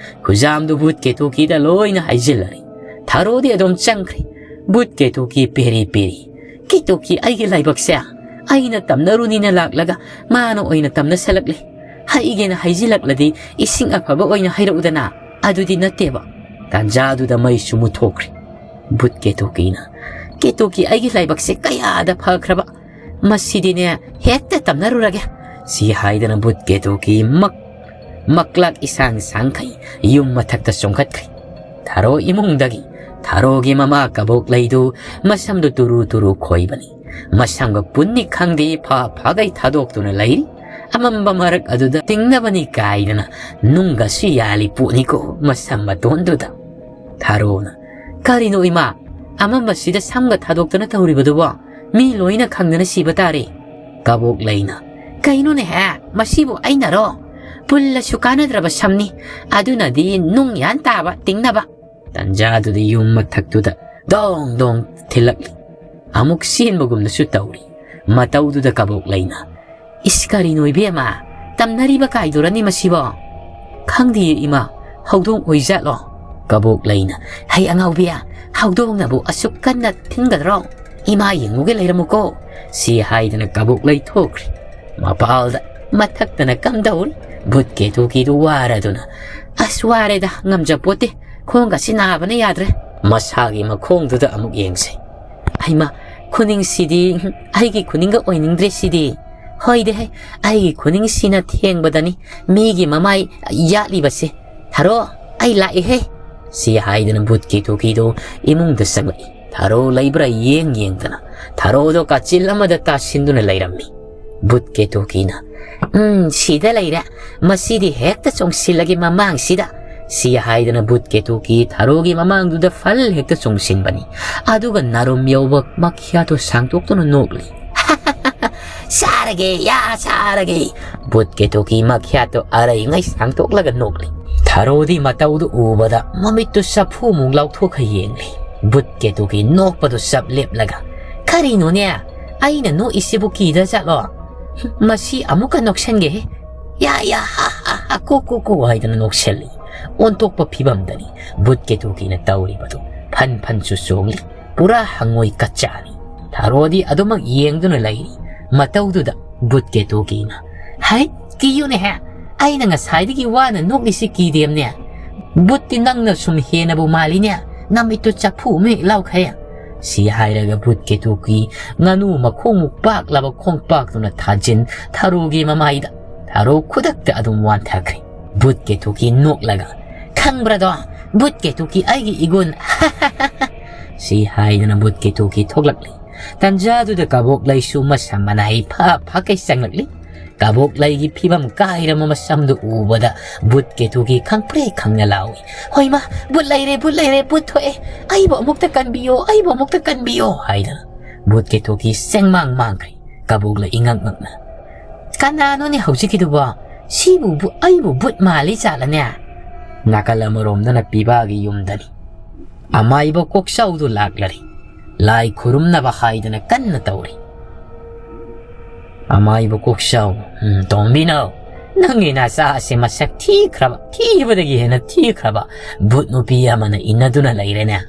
ꯈꯨꯖꯥꯝꯗꯨ ꯚꯨꯠ ꯀꯦꯇꯨꯀꯤꯗ ꯂꯣꯏꯅ ꯍꯩꯖꯤꯜꯂꯔꯤ꯫ ꯊꯔꯣꯗꯤ ꯑꯗꯨꯝ ꯆꯪꯈ꯭ꯔꯦ꯫ ꯚꯨꯠ ꯀꯦꯇꯨꯀꯤ ꯄꯦꯔꯤ ꯄꯦꯔꯤ꯫ "ꯀꯦꯇꯨꯀꯤ ꯑꯩꯒꯤ ꯂꯥꯏꯕꯛꯁꯦ ꯑꯩꯅ ꯇꯝꯅꯔꯨꯅꯤꯅ ꯂꯥꯛꯂꯒ ꯃꯥꯅ ꯑꯣꯏꯅ ꯇꯝꯅꯁꯜꯂꯛꯂꯦ꯫ ꯍꯩꯒꯦꯅ ꯍꯩꯖꯤꯜꯂꯛꯂꯗꯤ ꯏꯁꯤꯡ ꯑꯐꯕ ꯑꯣꯏꯅ ꯍꯩꯔꯛꯎꯗꯅ꯫ ꯑꯗꯨꯗꯤ ꯅꯠꯇꯦꯕ꯫" ꯇꯥꯟꯖꯥꯗꯨꯗ ꯃꯩꯁꯨ ꯃꯨꯠꯊꯣꯛꯈ꯭ꯔꯦ꯫ ꯚꯨꯠ ꯀꯦꯇꯨꯀꯤꯅ, ꯀꯦꯇꯨꯀꯤ, ꯑꯩꯒꯤ ꯂꯥꯏꯕꯛꯁꯦ ꯀꯌꯥꯗ ꯐꯈ꯭ꯔꯕ꯫ ꯃꯁꯤꯗꯤꯅꯦ ꯍꯦꯛꯇ ꯇꯝꯅꯔꯨꯔꯒꯦ꯫ ꯁꯤ ꯍꯥꯏꯗꯅ ꯚꯨꯠ ꯀꯦꯇꯨꯀꯤ ꯃꯛ-, ꯃꯛꯂꯥꯛ ꯏꯁꯥꯡ ꯁꯥꯡꯈꯩ ꯌꯨꯝ ꯃꯊꯛꯇ ꯆꯣꯡꯈꯠꯈ꯭ꯔꯦ꯫ ꯊꯥꯔꯣ ꯏꯃꯨꯡꯗꯒꯤ ꯊꯥꯔꯣꯒꯤ ꯃꯃꯥ ꯀꯕꯣꯛꯂꯩꯗꯨ ꯃꯁꯝꯗꯨ ꯇꯨꯔꯨ ꯇꯨꯔꯨ ꯈꯣꯏꯕꯅꯤ꯫ ꯃꯁꯝꯒ ꯄꯨꯟꯅꯤ ꯈꯪꯗꯦ ꯐꯥ ꯐꯥꯒꯩ ꯊꯥꯗꯣꯛꯇꯨꯅ ꯂꯩꯔꯤ꯫ ꯑꯃꯝꯕ ꯃꯔꯛ ꯑꯗꯨꯗ ꯇꯤꯡꯅꯕꯅꯤ ꯀꯥꯏꯗꯅ ꯅꯨꯡꯒꯁꯨ ꯌꯥꯜꯂꯤ ꯄꯣꯠꯅꯤꯀꯣ ꯃꯁꯝ ꯃꯇꯣꯟꯗꯨꯗ꯫ ꯊꯥꯔꯣꯅ, "ꯀꯔꯤꯅꯣ ꯏꯃꯥ? ꯑꯃꯝꯕꯁꯤꯗ ꯁꯝꯒ ꯊꯥꯗꯣꯛꯇꯅ ꯇꯧꯔꯤꯕꯗꯨꯕꯣ? ꯃꯤ ꯂꯣꯏꯅ ꯈꯪꯗꯅ ꯁꯤꯕ ꯇꯥꯔꯦ꯫" ꯀꯕꯣꯛꯂꯩꯅ, "ꯀꯩꯅꯣꯅꯦꯍꯦ, ꯃꯁꯤꯕꯨ ꯑꯩꯅꯔꯣ? ꯄꯨꯜꯂꯁꯨ ꯀꯥꯟꯅꯗ꯭ꯔꯕ ꯁꯝꯅꯤ, ꯑꯗꯨꯅꯗꯤ ꯅꯨꯡ ꯌꯥꯟ ꯇꯥꯕ ꯇꯤꯡꯅꯕ꯫" ꯇꯟꯖꯥꯗꯨꯗ ꯌꯨꯝ ꯃꯊꯛꯇꯨꯗ ꯗꯣꯡ ꯗꯣꯡ ꯊꯤꯜꯂꯛꯂꯤ꯫ ꯑꯃꯨꯛ ꯆꯦꯟꯕꯒꯨꯝꯅꯁꯨ ꯇꯧꯔꯤ꯫ ꯃꯇꯧꯗꯨꯗ ꯀꯕꯣꯛꯂꯩꯅ, "ꯏꯁ, ꯀꯔꯤꯅꯣ ꯏꯕꯦꯝꯃ? ꯇꯝꯅꯔꯤꯕ ꯀꯥꯏꯗꯨꯔꯅꯤ ꯃꯁꯤꯕꯣ?" "ꯈꯪꯗꯤꯌꯦ ꯏꯃꯥ, ꯍꯧꯗꯣꯡ ꯑꯣꯏꯖꯥꯠꯂꯣ?" ꯀꯕꯣꯛꯂꯩꯅ, "ꯍꯩ ꯑꯉꯥꯎꯕꯤ, ꯍꯧꯗꯣꯡꯅꯕꯨ ꯑꯁꯨꯛ ꯀꯟꯅ ꯊꯤꯟꯒꯗ꯭ꯔꯣ? ꯏꯃꯥ ꯌꯦꯡꯉꯨꯒꯦ ꯂꯩꯔꯝꯃꯨꯀꯣ꯫" ꯁꯤ ꯍꯥꯏꯗꯅ ꯀꯕꯣꯛꯂꯩ ꯊꯣꯛꯈ꯭ꯔꯦ꯫ ꯃꯄꯥꯜꯗ ꯃꯊꯛꯇꯅ ꯀꯝꯗꯧꯔꯤ? ꯚꯨꯠ ꯀꯦꯇꯨꯀꯤꯗꯨ ꯋꯥꯔꯗꯨꯅ, "ꯑꯁ, ꯋꯥꯔꯦꯗ, ꯉꯝꯖꯄꯣꯠꯇꯦ, ꯈꯣꯡꯒꯁꯤ ꯅꯥꯕꯅ ꯌꯥꯗ꯭ꯔꯦ꯫" ꯃꯁꯥꯒꯤ ꯃꯈꯣꯡꯗꯨꯗ ꯑꯃꯨꯛ ꯌꯦꯡꯁꯤ꯫ "ꯍꯩꯃꯥ, ꯈꯨꯅꯤꯡꯁꯤꯗꯤ ꯑꯩꯒꯤ ꯈꯨꯅꯤꯡꯒ ꯑꯣꯏꯅꯤꯡꯗ꯭ꯔꯦ ꯁꯤꯗꯤ꯫ ꯍꯣꯏꯗꯦ ꯍꯦ, ꯑꯩꯒꯤ ꯈꯨꯅꯤꯡꯁꯤꯅ ꯊꯦꯡꯕꯗꯅꯤ ꯃꯤꯒꯤ ꯃꯃꯥꯏ ꯌꯥꯠꯂꯤꯕꯁꯦ꯫ ꯊꯥꯔꯣ, ꯑꯩ ꯂꯥꯛꯑꯦꯍꯦ꯫" ꯁꯤ ꯍꯥꯏꯗꯅ ꯚꯨꯠ ꯀꯦꯇꯨꯀꯤꯗꯣ ꯏꯃꯨꯡꯗ ꯆꯪꯂꯛꯏ꯫ ꯊꯥꯔꯣ ꯂꯩꯕ꯭ꯔꯥ ꯌꯦꯡ ꯌꯦꯡꯗꯅ ꯊꯥꯔꯣꯗꯣ ꯀꯥꯆꯤꯜ ꯑꯃꯗ ꯇꯥꯁꯤꯟꯗꯨꯅ ꯂꯩꯔꯝꯃꯤ꯫ ꯚꯨꯠ ꯀꯦꯇꯨꯀꯤꯅ, "ꯎꯝ, ꯁꯤꯗ ꯂꯩꯔꯦ꯫ ꯃꯁꯤꯗꯤ ꯍꯦꯛꯇ ꯆꯣꯡꯁꯤꯜꯂꯒꯦ ꯃꯃꯥꯡꯁꯤꯗ꯫" ꯁꯤ ꯍꯥꯏꯗꯅ ꯚꯨꯠ ꯀꯦꯇꯨꯀꯤ ꯊꯥꯔꯣꯒꯤ ꯃꯃꯥꯡꯗꯨꯗ ꯐꯜ ꯍꯦꯛꯇ ꯆꯣꯡꯁꯤꯟꯕꯅꯤ꯫ ꯑꯗꯨꯒ ꯅꯥꯔꯨꯝ ꯌꯧꯕ ꯃꯈ꯭ꯌꯥꯠꯇꯣ ꯁꯥꯡꯗꯣꯛꯇꯨꯅ ꯅꯣꯛꯂꯤ꯫ "ꯆꯥꯔꯒꯦ, ꯌꯥ, ꯆꯥꯔꯒꯦ!" ꯚꯨꯠ ꯀꯦꯇꯨꯀꯤ ꯃꯈ꯭ꯌꯥꯠꯇꯣ ꯑꯔꯩꯉꯩ ꯁꯥꯡꯗꯣꯛꯂꯒ ꯅꯣꯛꯂꯤ꯫ ꯊꯥꯔꯣꯗꯤ ꯃꯇꯧꯗꯨ ꯎꯕꯗ ꯃꯃꯤꯠꯇꯨ ꯆꯐꯨꯃꯨꯛ ꯂꯥꯎꯊꯣꯛꯈ ꯌꯦꯡꯂꯤ꯫ ꯚꯨꯠ ꯀꯦꯇꯨꯀꯤ ꯅꯣꯛꯄꯗꯨ ꯆꯞ ꯂꯦꯞꯂꯒ, "ꯀꯔꯤꯅꯣꯅꯦ? ꯑꯩꯅ ꯅꯣꯛꯏꯁꯤꯕꯨ ꯀꯤꯗ ꯖꯥꯠꯂꯣ? ꯃꯁꯤ ꯑꯃꯨꯛꯀ ꯅꯣꯛꯁꯟꯒꯦꯍꯦ꯫ ꯌꯥ, ꯌꯥ, ꯍꯥ, ꯍꯥ, ꯍꯥ, ꯀꯣ, ꯀꯣ, ꯀꯣ" ꯍꯥꯏꯗꯅ ꯅꯣꯛꯁꯜꯂꯤ꯫ ꯑꯣꯟꯊꯣꯛꯄ ꯐꯤꯕꯝꯗꯅꯤ ꯚꯨꯠ ꯀꯦꯇꯨꯀꯤꯅ ꯇꯧꯔꯤꯕꯗꯨ꯫ ꯐꯟ ꯐꯟꯁꯨ ꯆꯣꯡꯂꯤ꯫ ꯄꯨꯔꯥ ꯍꯪꯉꯣꯏ ꯀꯆꯥꯅꯤ꯫ ꯊꯥꯔꯣꯗꯤ ꯑꯗꯨꯃꯛ ꯌꯦꯡꯗꯨꯅ ꯂꯩꯔꯤ꯫ ꯃꯇꯧꯗꯨꯗ ꯚꯨꯠ ꯀꯦꯇꯨꯀꯤꯅ, "ꯍꯩꯠ, ꯀꯤꯌꯨꯅꯦꯍꯦ! ꯑꯩꯅ ꯉꯁꯥꯏꯗꯒꯤ ꯋꯥꯅ ꯅꯣꯛꯂꯤꯁꯤ ꯀꯤꯗꯦꯝꯅꯦ꯫ ꯚꯨꯠꯇꯤ ꯅꯪꯅ ꯁꯨꯝ ꯍꯦꯟꯅꯕꯨ ꯃꯥꯜꯂꯤꯅꯦ꯫ ꯅꯃꯤꯠꯇꯨ ꯆꯐꯨ ꯑꯃ ꯍꯦꯛ ꯂꯥꯎꯈ꯭ꯔꯦ꯫ ꯁꯤ ꯍꯥꯏꯔꯒ ꯕꯨꯠ ꯀꯦꯇꯨꯀꯤ ꯉꯥꯅꯨ ꯃꯈꯣꯡꯃꯨꯛ ꯄꯥꯛꯂꯕ ꯈꯣꯡꯄꯥꯛꯇꯨꯅ ꯊꯥꯖꯤꯟ ꯊꯔꯣꯒꯤ ꯃꯃꯥꯏꯗ꯫ ꯊꯔꯣ ꯈꯨꯗꯛꯇ ꯑꯗꯨꯝ ꯋꯥꯟꯊꯈ꯭ꯔꯦ꯫ ꯕꯨꯠ ꯀꯦꯇꯨꯀꯤ ꯅꯣꯛꯂꯒ, "ꯈꯪꯕ꯭ꯔꯗꯣ, ꯕꯨꯠ ꯀꯦꯇꯨꯀꯤ ꯑꯩꯒꯤ ꯏꯒꯨꯟ!" ꯁꯤ ꯍꯥꯏꯗꯅ ꯕꯨꯠ ꯀꯦꯇꯨꯀꯤ ꯊꯣꯛꯂꯛꯂꯤ꯫ ꯇꯟꯖꯥꯗꯨꯗ ꯀꯕꯣꯛꯂꯩꯁꯨ ꯃꯁꯝ ꯃꯅꯥꯏ ꯐꯥ ꯐꯥꯀꯩ ꯆꯪꯂꯛꯂꯤ꯫ ꯀꯕꯣꯛꯂꯩꯒꯤ ꯐꯤꯕꯝ ꯀꯥꯏꯔꯕ ꯃꯁꯝꯗꯨ ꯎꯕꯗ ꯕꯨꯠ ꯀꯦꯇꯨꯀꯤ ꯈꯪꯄ꯭ꯔꯦꯛ ꯈꯪꯅ ꯂꯥꯎꯏ, "ꯍꯣꯏꯃꯥ, ꯕꯨꯠ ꯂꯩꯔꯦ, ꯕꯨꯠ ꯂꯩꯔꯦ, ꯕꯨꯠ ꯊꯣꯛꯑꯦ! ꯑꯩꯕꯨ ꯑꯃꯨꯛꯇ ꯀꯟꯕꯤꯌꯣ, ꯑꯩꯕꯨ ꯑꯃꯨꯛꯇ ꯀꯟꯕꯤꯌꯣ!" ꯍꯥꯏꯗꯅ ꯕꯨꯠ ꯀꯦꯇꯨꯀꯤ ꯆꯦꯡꯃꯥꯡ ꯃꯥꯡꯈ꯭ꯔꯦ꯫ ꯀꯕꯣꯛꯂꯩ ꯏꯉꯛ ꯉꯛꯅ, "ꯀꯅꯥꯅꯣꯅꯦ ꯍꯧꯖꯤꯛꯀꯤꯗꯨꯕꯣ? ꯁꯤꯕꯨ ꯕꯨ-, ꯑꯩꯕꯨ ꯕꯨꯠ ꯃꯥꯜꯂꯤ ꯖꯥꯠꯂꯅꯦ?" ꯅꯥꯀꯜ ꯑꯃꯔꯣꯝꯗꯅ ꯄꯤꯕꯥꯒꯤ ꯌꯨꯝꯗꯅꯤ꯫ ꯑꯃꯥꯏꯕ ꯀꯣꯛꯆꯥꯎꯗꯨ ꯂꯥꯛꯂꯔꯤ꯫ ꯂꯥꯏ ꯈꯨꯔꯨꯝꯅꯕ ꯍꯥꯏꯗꯅ ꯀꯟꯅ ꯇꯧꯔꯤ꯫ ꯑꯃꯥꯏꯕ ꯀꯣꯛꯆꯥꯎ, "ꯎꯝ, ꯇꯣꯝꯕꯤꯅꯧ, ꯅꯪꯒꯤ ꯅꯆꯥ ꯑꯁꯤ ꯃꯁꯛ ꯊꯤꯈ꯭ꯔꯕ, ꯊꯤꯕꯗꯒꯤ ꯍꯦꯟꯅ ꯊꯤꯈ꯭ꯔꯕ ꯕꯨꯠ ꯅꯨꯄꯤ ꯑꯃꯅ ꯏꯟꯅꯗꯨꯅ ꯂꯩꯔꯦꯅꯦ?"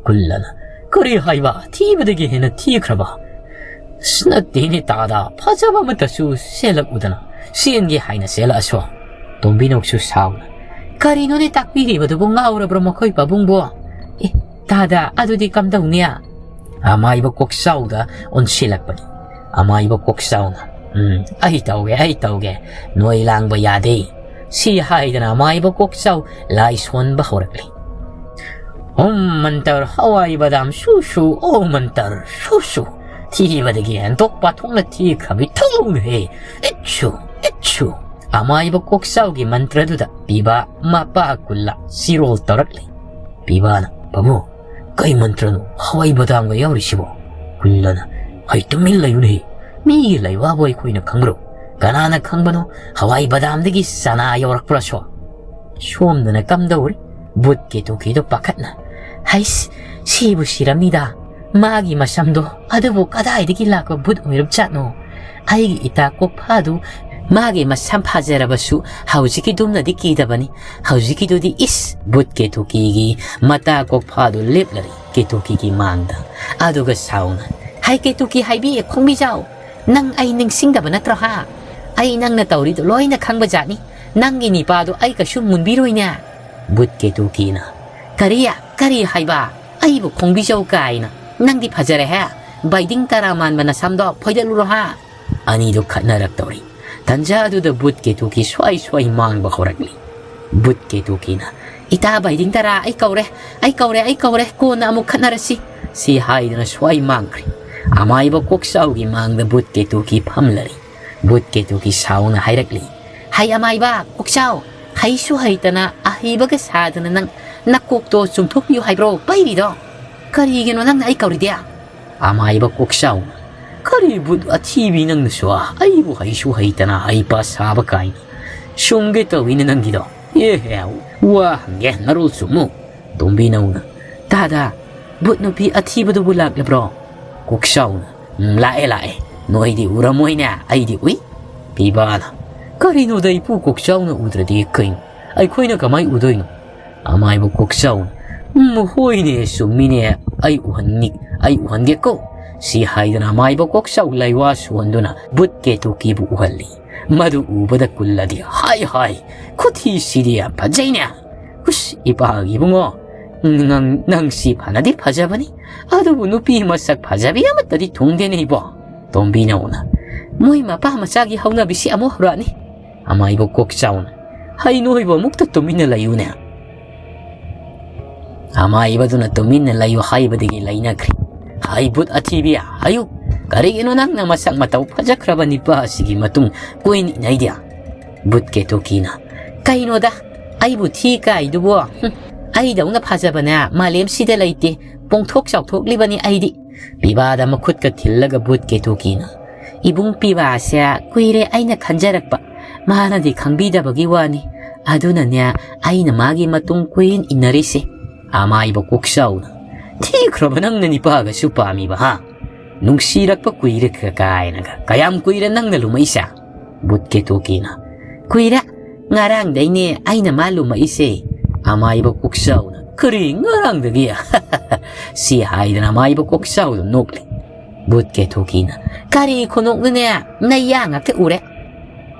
ꯀꯨꯜꯂꯅ, "ꯀꯔꯤ ꯍꯥꯏꯕ? ꯊꯤꯕꯗꯒꯤ ꯍꯦꯟꯅ ꯊꯤꯈ꯭ꯔꯕ?" "ꯑꯁ, ꯅꯠꯇꯦꯅꯦ ꯇꯥꯗ, ꯐꯖꯕ ꯑꯃꯠꯇꯁꯨ ꯁꯦꯠꯂꯛꯎꯗꯅ, ꯆꯦꯟꯒꯦ ꯍꯥꯏꯅ ꯆꯦꯜꯂꯛꯑꯁꯨ?" ꯇꯣꯝꯕꯤꯅꯧꯁꯨ ꯁꯥꯎꯅ, "ꯀꯔꯤꯅꯣꯅꯦ ꯇꯥꯛꯄꯤꯔꯤꯕꯗꯨꯕꯨ? ꯉꯥꯎꯔꯕ꯭ꯔꯣ ꯃꯈꯣꯏ ꯄꯥꯕꯨꯡꯕꯨ? ꯑꯦ, ꯇꯥꯗ, ꯑꯗꯨꯗꯤ ꯀꯝꯗꯧꯅꯤ?" ꯑꯃꯥꯏꯕ ꯀꯣꯛꯆꯥꯎꯗ ꯑꯣꯟꯁꯤꯜꯂꯛꯄꯅꯤ꯫ ꯑꯃꯥꯏꯕ ꯀꯣꯛꯆꯥꯎꯅ, "ꯎꯝ, ꯑꯩ ꯇꯧꯒꯦ, ꯑꯩ ꯇꯧꯒꯦ꯫ ꯅꯣꯏ ꯂꯥꯡꯕ ꯌꯥꯗꯦ꯫" ꯁꯤ ꯍꯥꯏꯗꯅ ꯑꯃꯥꯏꯕ ꯀꯣꯛꯆꯥꯎ ꯂꯥꯏ ꯁꯣꯟꯕ ꯍꯧꯔꯛꯂꯤ꯫ "ꯑꯣꯝ ꯃꯟꯇꯔ ꯍꯋꯥꯏ ꯕꯗꯥꯝ ꯁꯨ ꯁꯨ, ꯑꯣ ꯃꯟꯇꯔ ꯁꯨ ꯁꯨ, ꯊꯤꯕꯗꯒꯤ ꯍꯦꯟꯗꯣꯛ ꯄꯥꯊꯣꯛꯅ ꯊꯤꯈ꯭ꯔꯕꯤ ꯊꯧꯅꯍꯦ, ꯏꯠꯁꯨ, ꯏꯠꯁꯨ!" ꯑꯃꯥꯏꯕ ꯀꯣꯛꯆꯥꯎꯒꯤ ꯃꯟꯇ꯭ꯔꯗꯨꯗ ꯄꯤꯕ ꯃꯄꯥ ꯀꯨꯜꯂ ꯆꯤꯔꯣꯜ ꯇꯧꯔꯛꯂꯤ꯫ ꯄꯤꯕꯥꯅ, "ꯄꯥꯕꯨꯡ, ꯀꯩ ꯃꯟꯇ꯭ꯔꯅꯣ ꯍꯋꯥꯏ ꯕꯗꯥꯝꯒ ꯌꯥꯎꯔꯤꯁꯤꯕꯣ?" ꯀꯨꯜꯂꯅ, "ꯍꯩ, ꯇꯨꯃꯤꯟ ꯂꯩꯌꯨꯅꯦꯍꯦ, ꯃꯤꯒꯤ ꯂꯩꯋꯥꯕꯨ ꯑꯩꯈꯣꯏꯅ ꯈꯪꯕ꯭ꯔꯣ? ꯀꯅꯥꯅ ꯈꯪꯕꯅꯣ ꯍꯋꯥꯏ ꯕꯗꯥꯝꯗꯒꯤ ꯆꯅꯥ ꯌꯧꯔꯛꯄ꯭ꯔꯥꯁꯣ?" ꯁꯣꯝꯗꯅ ꯀꯝꯗꯧꯔꯤ? ꯕꯨꯠ ꯀꯦꯇꯨꯀꯤꯗꯣ ꯄꯥꯈꯠꯅ, "ꯍꯩꯁ, ꯁꯤꯕꯨ ꯁꯤꯔꯝꯅꯤꯗ꯫ ꯃꯥꯒꯤ ꯃꯁꯝꯗꯣ ꯑꯗꯨꯕꯨ ꯀꯗꯥꯏꯗꯒꯤ ꯂꯥꯛꯄ ꯕꯨꯠ ꯑꯣꯏꯔꯕꯖꯥꯠꯅꯣ? ꯑꯩꯒꯤ ꯏꯇꯥ ꯀꯣꯛꯐꯥꯗꯨ, ꯃꯥꯒꯤ ꯃꯁꯝ ꯐꯖꯔꯕꯁꯨ ꯍꯧꯖꯤꯛꯀꯤꯗꯨꯝꯅꯗꯤ ꯀꯤꯗꯕꯅꯤ꯫ ꯍꯧꯖꯤꯛꯀꯤꯗꯨꯗꯤ ꯏꯁ!" ꯕꯨꯠ ꯀꯦꯇꯨꯀꯤꯒꯤ ꯃꯇꯥ ꯀꯣꯛꯐꯥꯗꯨ ꯂꯦꯞꯂꯔꯤ ꯀꯦꯇꯨꯀꯤꯒꯤ ꯃꯥꯡꯗ꯫ ꯑꯗꯨꯒ ꯁꯥꯎꯅ, "ꯍꯩ ꯀꯦꯇꯨꯀꯤ ꯍꯥꯏꯕꯤ ꯈꯣꯡꯕꯤꯖꯥꯎ, ꯅꯪ ꯑꯩ ꯅꯤꯡꯁꯤꯡꯗꯕ ꯅꯠꯇ꯭ꯔꯣ ꯍꯥ? ꯑꯩ ꯅꯪꯅ ꯇꯧꯔꯤꯗꯣ ꯂꯣꯏꯅ ꯈꯪꯕ ꯖꯥꯠꯅꯤ꯫ ꯅꯪꯒꯤ ꯅꯤꯄꯥꯗꯣ ꯑꯩ ꯀꯩꯁꯨ ꯃꯨꯟꯕꯤꯔꯣꯏꯅꯦ꯫" ꯕꯨꯠ ꯀꯦꯇꯨꯀꯤꯅ, "ꯀꯔꯤ? ꯀꯔꯤ ꯍꯥꯏꯕ? ꯑꯩꯕꯨ ꯈꯣꯡꯕꯤꯖꯧ ꯀꯥꯏꯅ?" ꯅꯪꯗꯤ ꯐꯖꯔꯦꯍꯦ, ꯕꯥꯏꯗꯤꯡ ꯇꯔꯥ ꯃꯥꯟꯕ ꯅꯁꯝꯗꯣ ꯐꯣꯏꯗꯠꯂꯨꯔꯣ ꯍꯥ?" ꯑꯅꯤꯗꯨ ꯈꯠꯅꯔꯛꯇꯧꯔꯤ꯫ ꯇꯟꯖꯥ ꯑꯗꯨꯗ ꯕꯨꯠ ꯀꯦꯇꯨꯀꯤ ꯁ꯭ꯋꯥꯏ ꯁ꯭ꯋꯥꯏ ꯃꯥꯡꯕ ꯍꯧꯔꯛꯂꯤ꯫ ꯕꯨꯠ ꯀꯦꯇꯨꯀꯤꯅ, "ꯏꯇꯥ ꯕꯥꯏꯗꯤꯡ ꯇꯔꯥ, ꯑꯩ ꯀꯧꯔꯦ, ꯑꯩ ꯀꯧꯔꯦ, ꯑꯩ ꯀꯧꯔꯦ, ꯀꯣꯟꯅ ꯑꯃꯨꯛ ꯈꯠꯅꯔꯁꯤ," ꯁꯤ ꯍꯥꯏꯗꯨꯅ ꯁ꯭ꯋꯥꯏ ꯃꯥꯡꯈ꯭ꯔꯦ꯫ ꯑꯃꯥꯏꯕ ꯀꯣꯛꯆꯥꯎꯒꯤ ꯃꯥꯡꯗ ꯕꯨꯠ ꯀꯦꯇꯨꯀꯤ ꯐꯝꯂꯔꯤ꯫ ꯕꯨꯠ ꯀꯦꯇꯨꯀꯤ ꯁꯥꯎꯅ ꯍꯥꯏꯔꯛꯂꯤ, "ꯍꯩ ꯑꯃꯥꯏꯕ ꯀꯣꯛꯆꯥꯎ, ꯍꯩꯁꯨ ꯍꯩꯇꯅ ꯑꯍꯩꯕꯒ ꯁꯥꯗꯅ ꯅꯪ ꯅꯀꯣꯛꯇꯣ ꯆꯨꯝꯊꯣꯛꯄꯤꯌꯨ ꯍꯥꯏꯕ꯭ꯔꯣ ꯄꯩꯔꯤꯗꯣ? ꯀꯔꯤꯒꯤꯅꯣ ꯅꯪꯅ ꯑꯩ ꯀꯧꯔꯤꯗꯤ?" ꯑꯃꯥꯏꯕ ꯀꯣꯛꯆꯥꯎꯅ, "ꯀꯔꯤ ꯕꯨꯠ ꯑꯊꯤꯕꯤ ꯅꯪꯅꯁꯨ ꯑꯩꯕꯨ ꯍꯩꯁꯨ ꯍꯩꯇꯅ ꯍꯩꯄꯥ ꯁꯥꯕ ꯀꯥꯏꯅ? ꯁꯨꯝꯒꯦ ꯇꯧꯏꯅ ꯅꯪꯒꯤꯗꯣ꯫ ꯑꯦ, ꯋꯥ ꯍꯪꯒꯦ, ꯅꯔꯣꯜ ꯆꯨꯝꯃꯨ꯫" ꯇꯣꯝꯕꯤꯅꯧꯅ, "ꯇꯥꯗ, ꯕꯨꯠ ꯅꯨꯄꯤ ꯑꯊꯤꯕꯗꯨꯕꯨ ꯂꯥꯛꯂꯕ꯭ꯔꯣ?" ꯀꯣꯛꯆꯥꯎꯅ, "ꯎꯝ, ꯂꯥꯛꯑꯦ, ꯂꯥꯛꯑꯦ꯫ ꯅꯣꯏꯗꯤ ꯎꯔꯝꯃꯣꯏꯅꯦ, ꯑꯩꯗꯤ ꯎꯏ꯫" ꯄꯤꯕꯥꯅ, "ꯀꯔꯤꯅꯣꯗ ꯏꯄꯨ ꯀꯣꯛꯆꯥꯎꯅ ꯎꯗ꯭ꯔꯗꯤ ꯀꯩꯅꯣ? ꯑꯩꯈꯣꯏꯅ ꯀꯃꯥꯏ ꯎꯗꯣꯏꯅꯣ?" ꯑꯃꯥꯏꯕ ꯀꯣꯛꯆꯥꯎꯅ, "ꯎꯝ, ꯍꯣꯏꯅꯦ, ꯆꯨꯝꯃꯤꯅꯦ, ꯑꯩ ꯎꯍꯟꯅꯤ, ꯑꯩ ꯎꯍꯟꯒꯦꯀꯣ꯫" ꯁꯤ ꯍꯥꯏꯗꯅ ꯑꯃꯥꯏꯕ ꯀꯣꯛꯆꯥꯎ ꯂꯩꯋꯥ ꯁꯨꯍꯟꯗꯨꯅ ꯕꯨꯠ ꯀꯦꯇꯨꯀꯤꯕꯨ ꯎꯍꯜꯂꯤ꯫ ꯃꯗꯨ ꯎꯕꯗ ꯀꯨꯜꯂꯗꯤ, "ꯍꯥꯏ ꯍꯥꯏ, ꯈꯨꯊꯤꯁꯤꯗꯤ ꯌꯥꯝ ꯐꯖꯩꯅꯦ꯫ ꯎꯁ, ꯏꯄꯥꯒꯤ ꯏꯕꯨꯡꯉꯣ, ꯅꯪ, ꯅꯪꯁꯤ ꯐꯅꯗꯤ ꯐꯖꯕꯅꯤ, ꯑꯗꯨꯕꯨ ꯅꯨꯄꯤ ꯃꯁꯛ ꯐꯖꯕꯤ ꯑꯃꯠꯇꯗꯤ ꯊꯨꯡꯗꯦꯅꯦ ꯏꯕꯣ꯫" ꯇꯣꯝꯕꯤꯅꯧꯅ, "ꯃꯣꯏ ꯃꯄꯥ ꯃꯆꯥꯒꯤ ꯍꯧꯅꯕꯤꯁꯤ ꯑꯃꯨꯛ ꯍꯧꯔꯛꯑꯅꯤ꯫" ꯑꯃꯥꯏꯕ ꯀꯣꯛꯆꯥꯎꯅ, "ꯍꯩ, ꯅꯣꯏꯕꯨ ꯑꯃꯨꯛꯇ ꯇꯨꯃꯤꯟꯅ ꯂꯩꯌꯨꯅꯦ꯫" ꯑꯃꯥꯏꯕꯗꯨꯅ ꯇꯨꯃꯤꯟꯅ ꯂꯩꯌꯨ ꯍꯥꯏꯕꯗꯒꯤ ꯂꯩꯅꯈ꯭ꯔꯦ꯫ "ꯍꯩ, ꯕꯨꯠ ꯑꯊꯤꯕꯤ, ꯍꯥꯏꯌꯨ, ꯀꯔꯤꯒꯤꯅꯣ ꯅꯪꯅ ꯃꯁꯛ ꯃꯇꯧ ꯐꯖꯈ꯭ꯔꯕ ꯅꯤꯄꯥ ꯑꯁꯤꯒꯤ ꯃꯇꯨꯡ ꯀꯣꯏꯅ ꯏꯟꯅꯩꯗꯤ?" ꯕꯨꯠ ꯀꯦꯇꯨꯀꯤꯅ, "ꯀꯩꯅꯣꯗ, ꯑꯩꯕꯨ ꯊꯤ ꯀꯥꯏꯗꯨꯕꯨ? ꯍꯨꯝ, ꯑꯩꯗꯧꯅ ꯐꯖꯕꯅꯦ ꯃꯥꯂꯦꯝꯁꯤꯗ ꯂꯩꯇꯦ, ꯄꯣꯡꯊꯣꯛ ꯆꯥꯎꯊꯣꯛꯂꯤꯕꯅꯤ ꯑꯩꯗꯤ꯫" ꯄꯤꯕꯥꯗ ꯃꯈꯨꯠꯀ ꯊꯤꯜꯂꯒ ꯕꯨꯠ ꯀꯦꯇꯨꯀꯤꯅ, "ꯏꯕꯨꯡ ꯄꯤꯕꯥꯁꯦ ꯀꯨꯏꯔꯦ ꯑꯩꯅ ꯈꯟꯖꯔꯛꯄ, ꯃꯥꯅꯗꯤ ꯈꯪꯕꯤꯗꯕꯒꯤ ꯋꯥꯅꯤ꯫ ꯑꯗꯨꯅꯅꯦ ꯑꯩꯅ ꯃꯥꯒꯤ ꯃꯇꯨꯡ ꯀꯨꯏꯟ ꯏꯟꯅꯔꯤꯁꯦ꯫" ꯑꯃꯥꯏꯕ ꯀꯣꯛꯆꯥꯎꯅ, "ꯊꯤꯈ꯭ꯔꯕ ꯅꯪꯅ ꯅꯤꯄꯥꯒꯁꯨ ꯄꯥꯝꯃꯤꯕ, ꯍꯥ? ꯅꯨꯡꯁꯤꯔꯛꯄ ꯀꯨꯏꯔꯦ ꯀ-, ꯀꯥꯏꯅꯒ꯫ ꯀꯌꯥꯝ ꯀꯨꯏꯔꯦ ꯅꯪꯅ ꯂꯨꯃꯛꯏꯁꯦ?" ꯕꯨꯠ ꯀꯦꯇꯨꯀꯤꯅ, "ꯀꯨꯏꯔꯦ, ꯉꯔꯥꯡꯗꯩꯅꯦ ꯑꯩꯅ ꯃꯥ ꯂꯨꯃꯛꯏꯁꯦ꯫" ꯑꯃꯥꯏꯕ ꯀꯣꯛꯆꯥꯎꯅ, "ꯀꯔꯤ ꯉꯔꯥꯡꯗꯒꯤ?" ꯁꯤ ꯍꯥꯏꯗꯅ ꯑꯃꯥꯏꯕ ꯀꯣꯛꯆꯥꯎꯗꯣ ꯅꯣꯛꯂꯦ꯫ ꯕꯨꯠ ꯀꯦꯇꯨꯀꯤꯅ, "ꯀꯔꯤ ꯈꯨꯅꯣꯛꯅꯣꯅꯦ? ꯅꯌꯥ ꯉꯥꯛꯇ ꯎꯔꯦ꯫"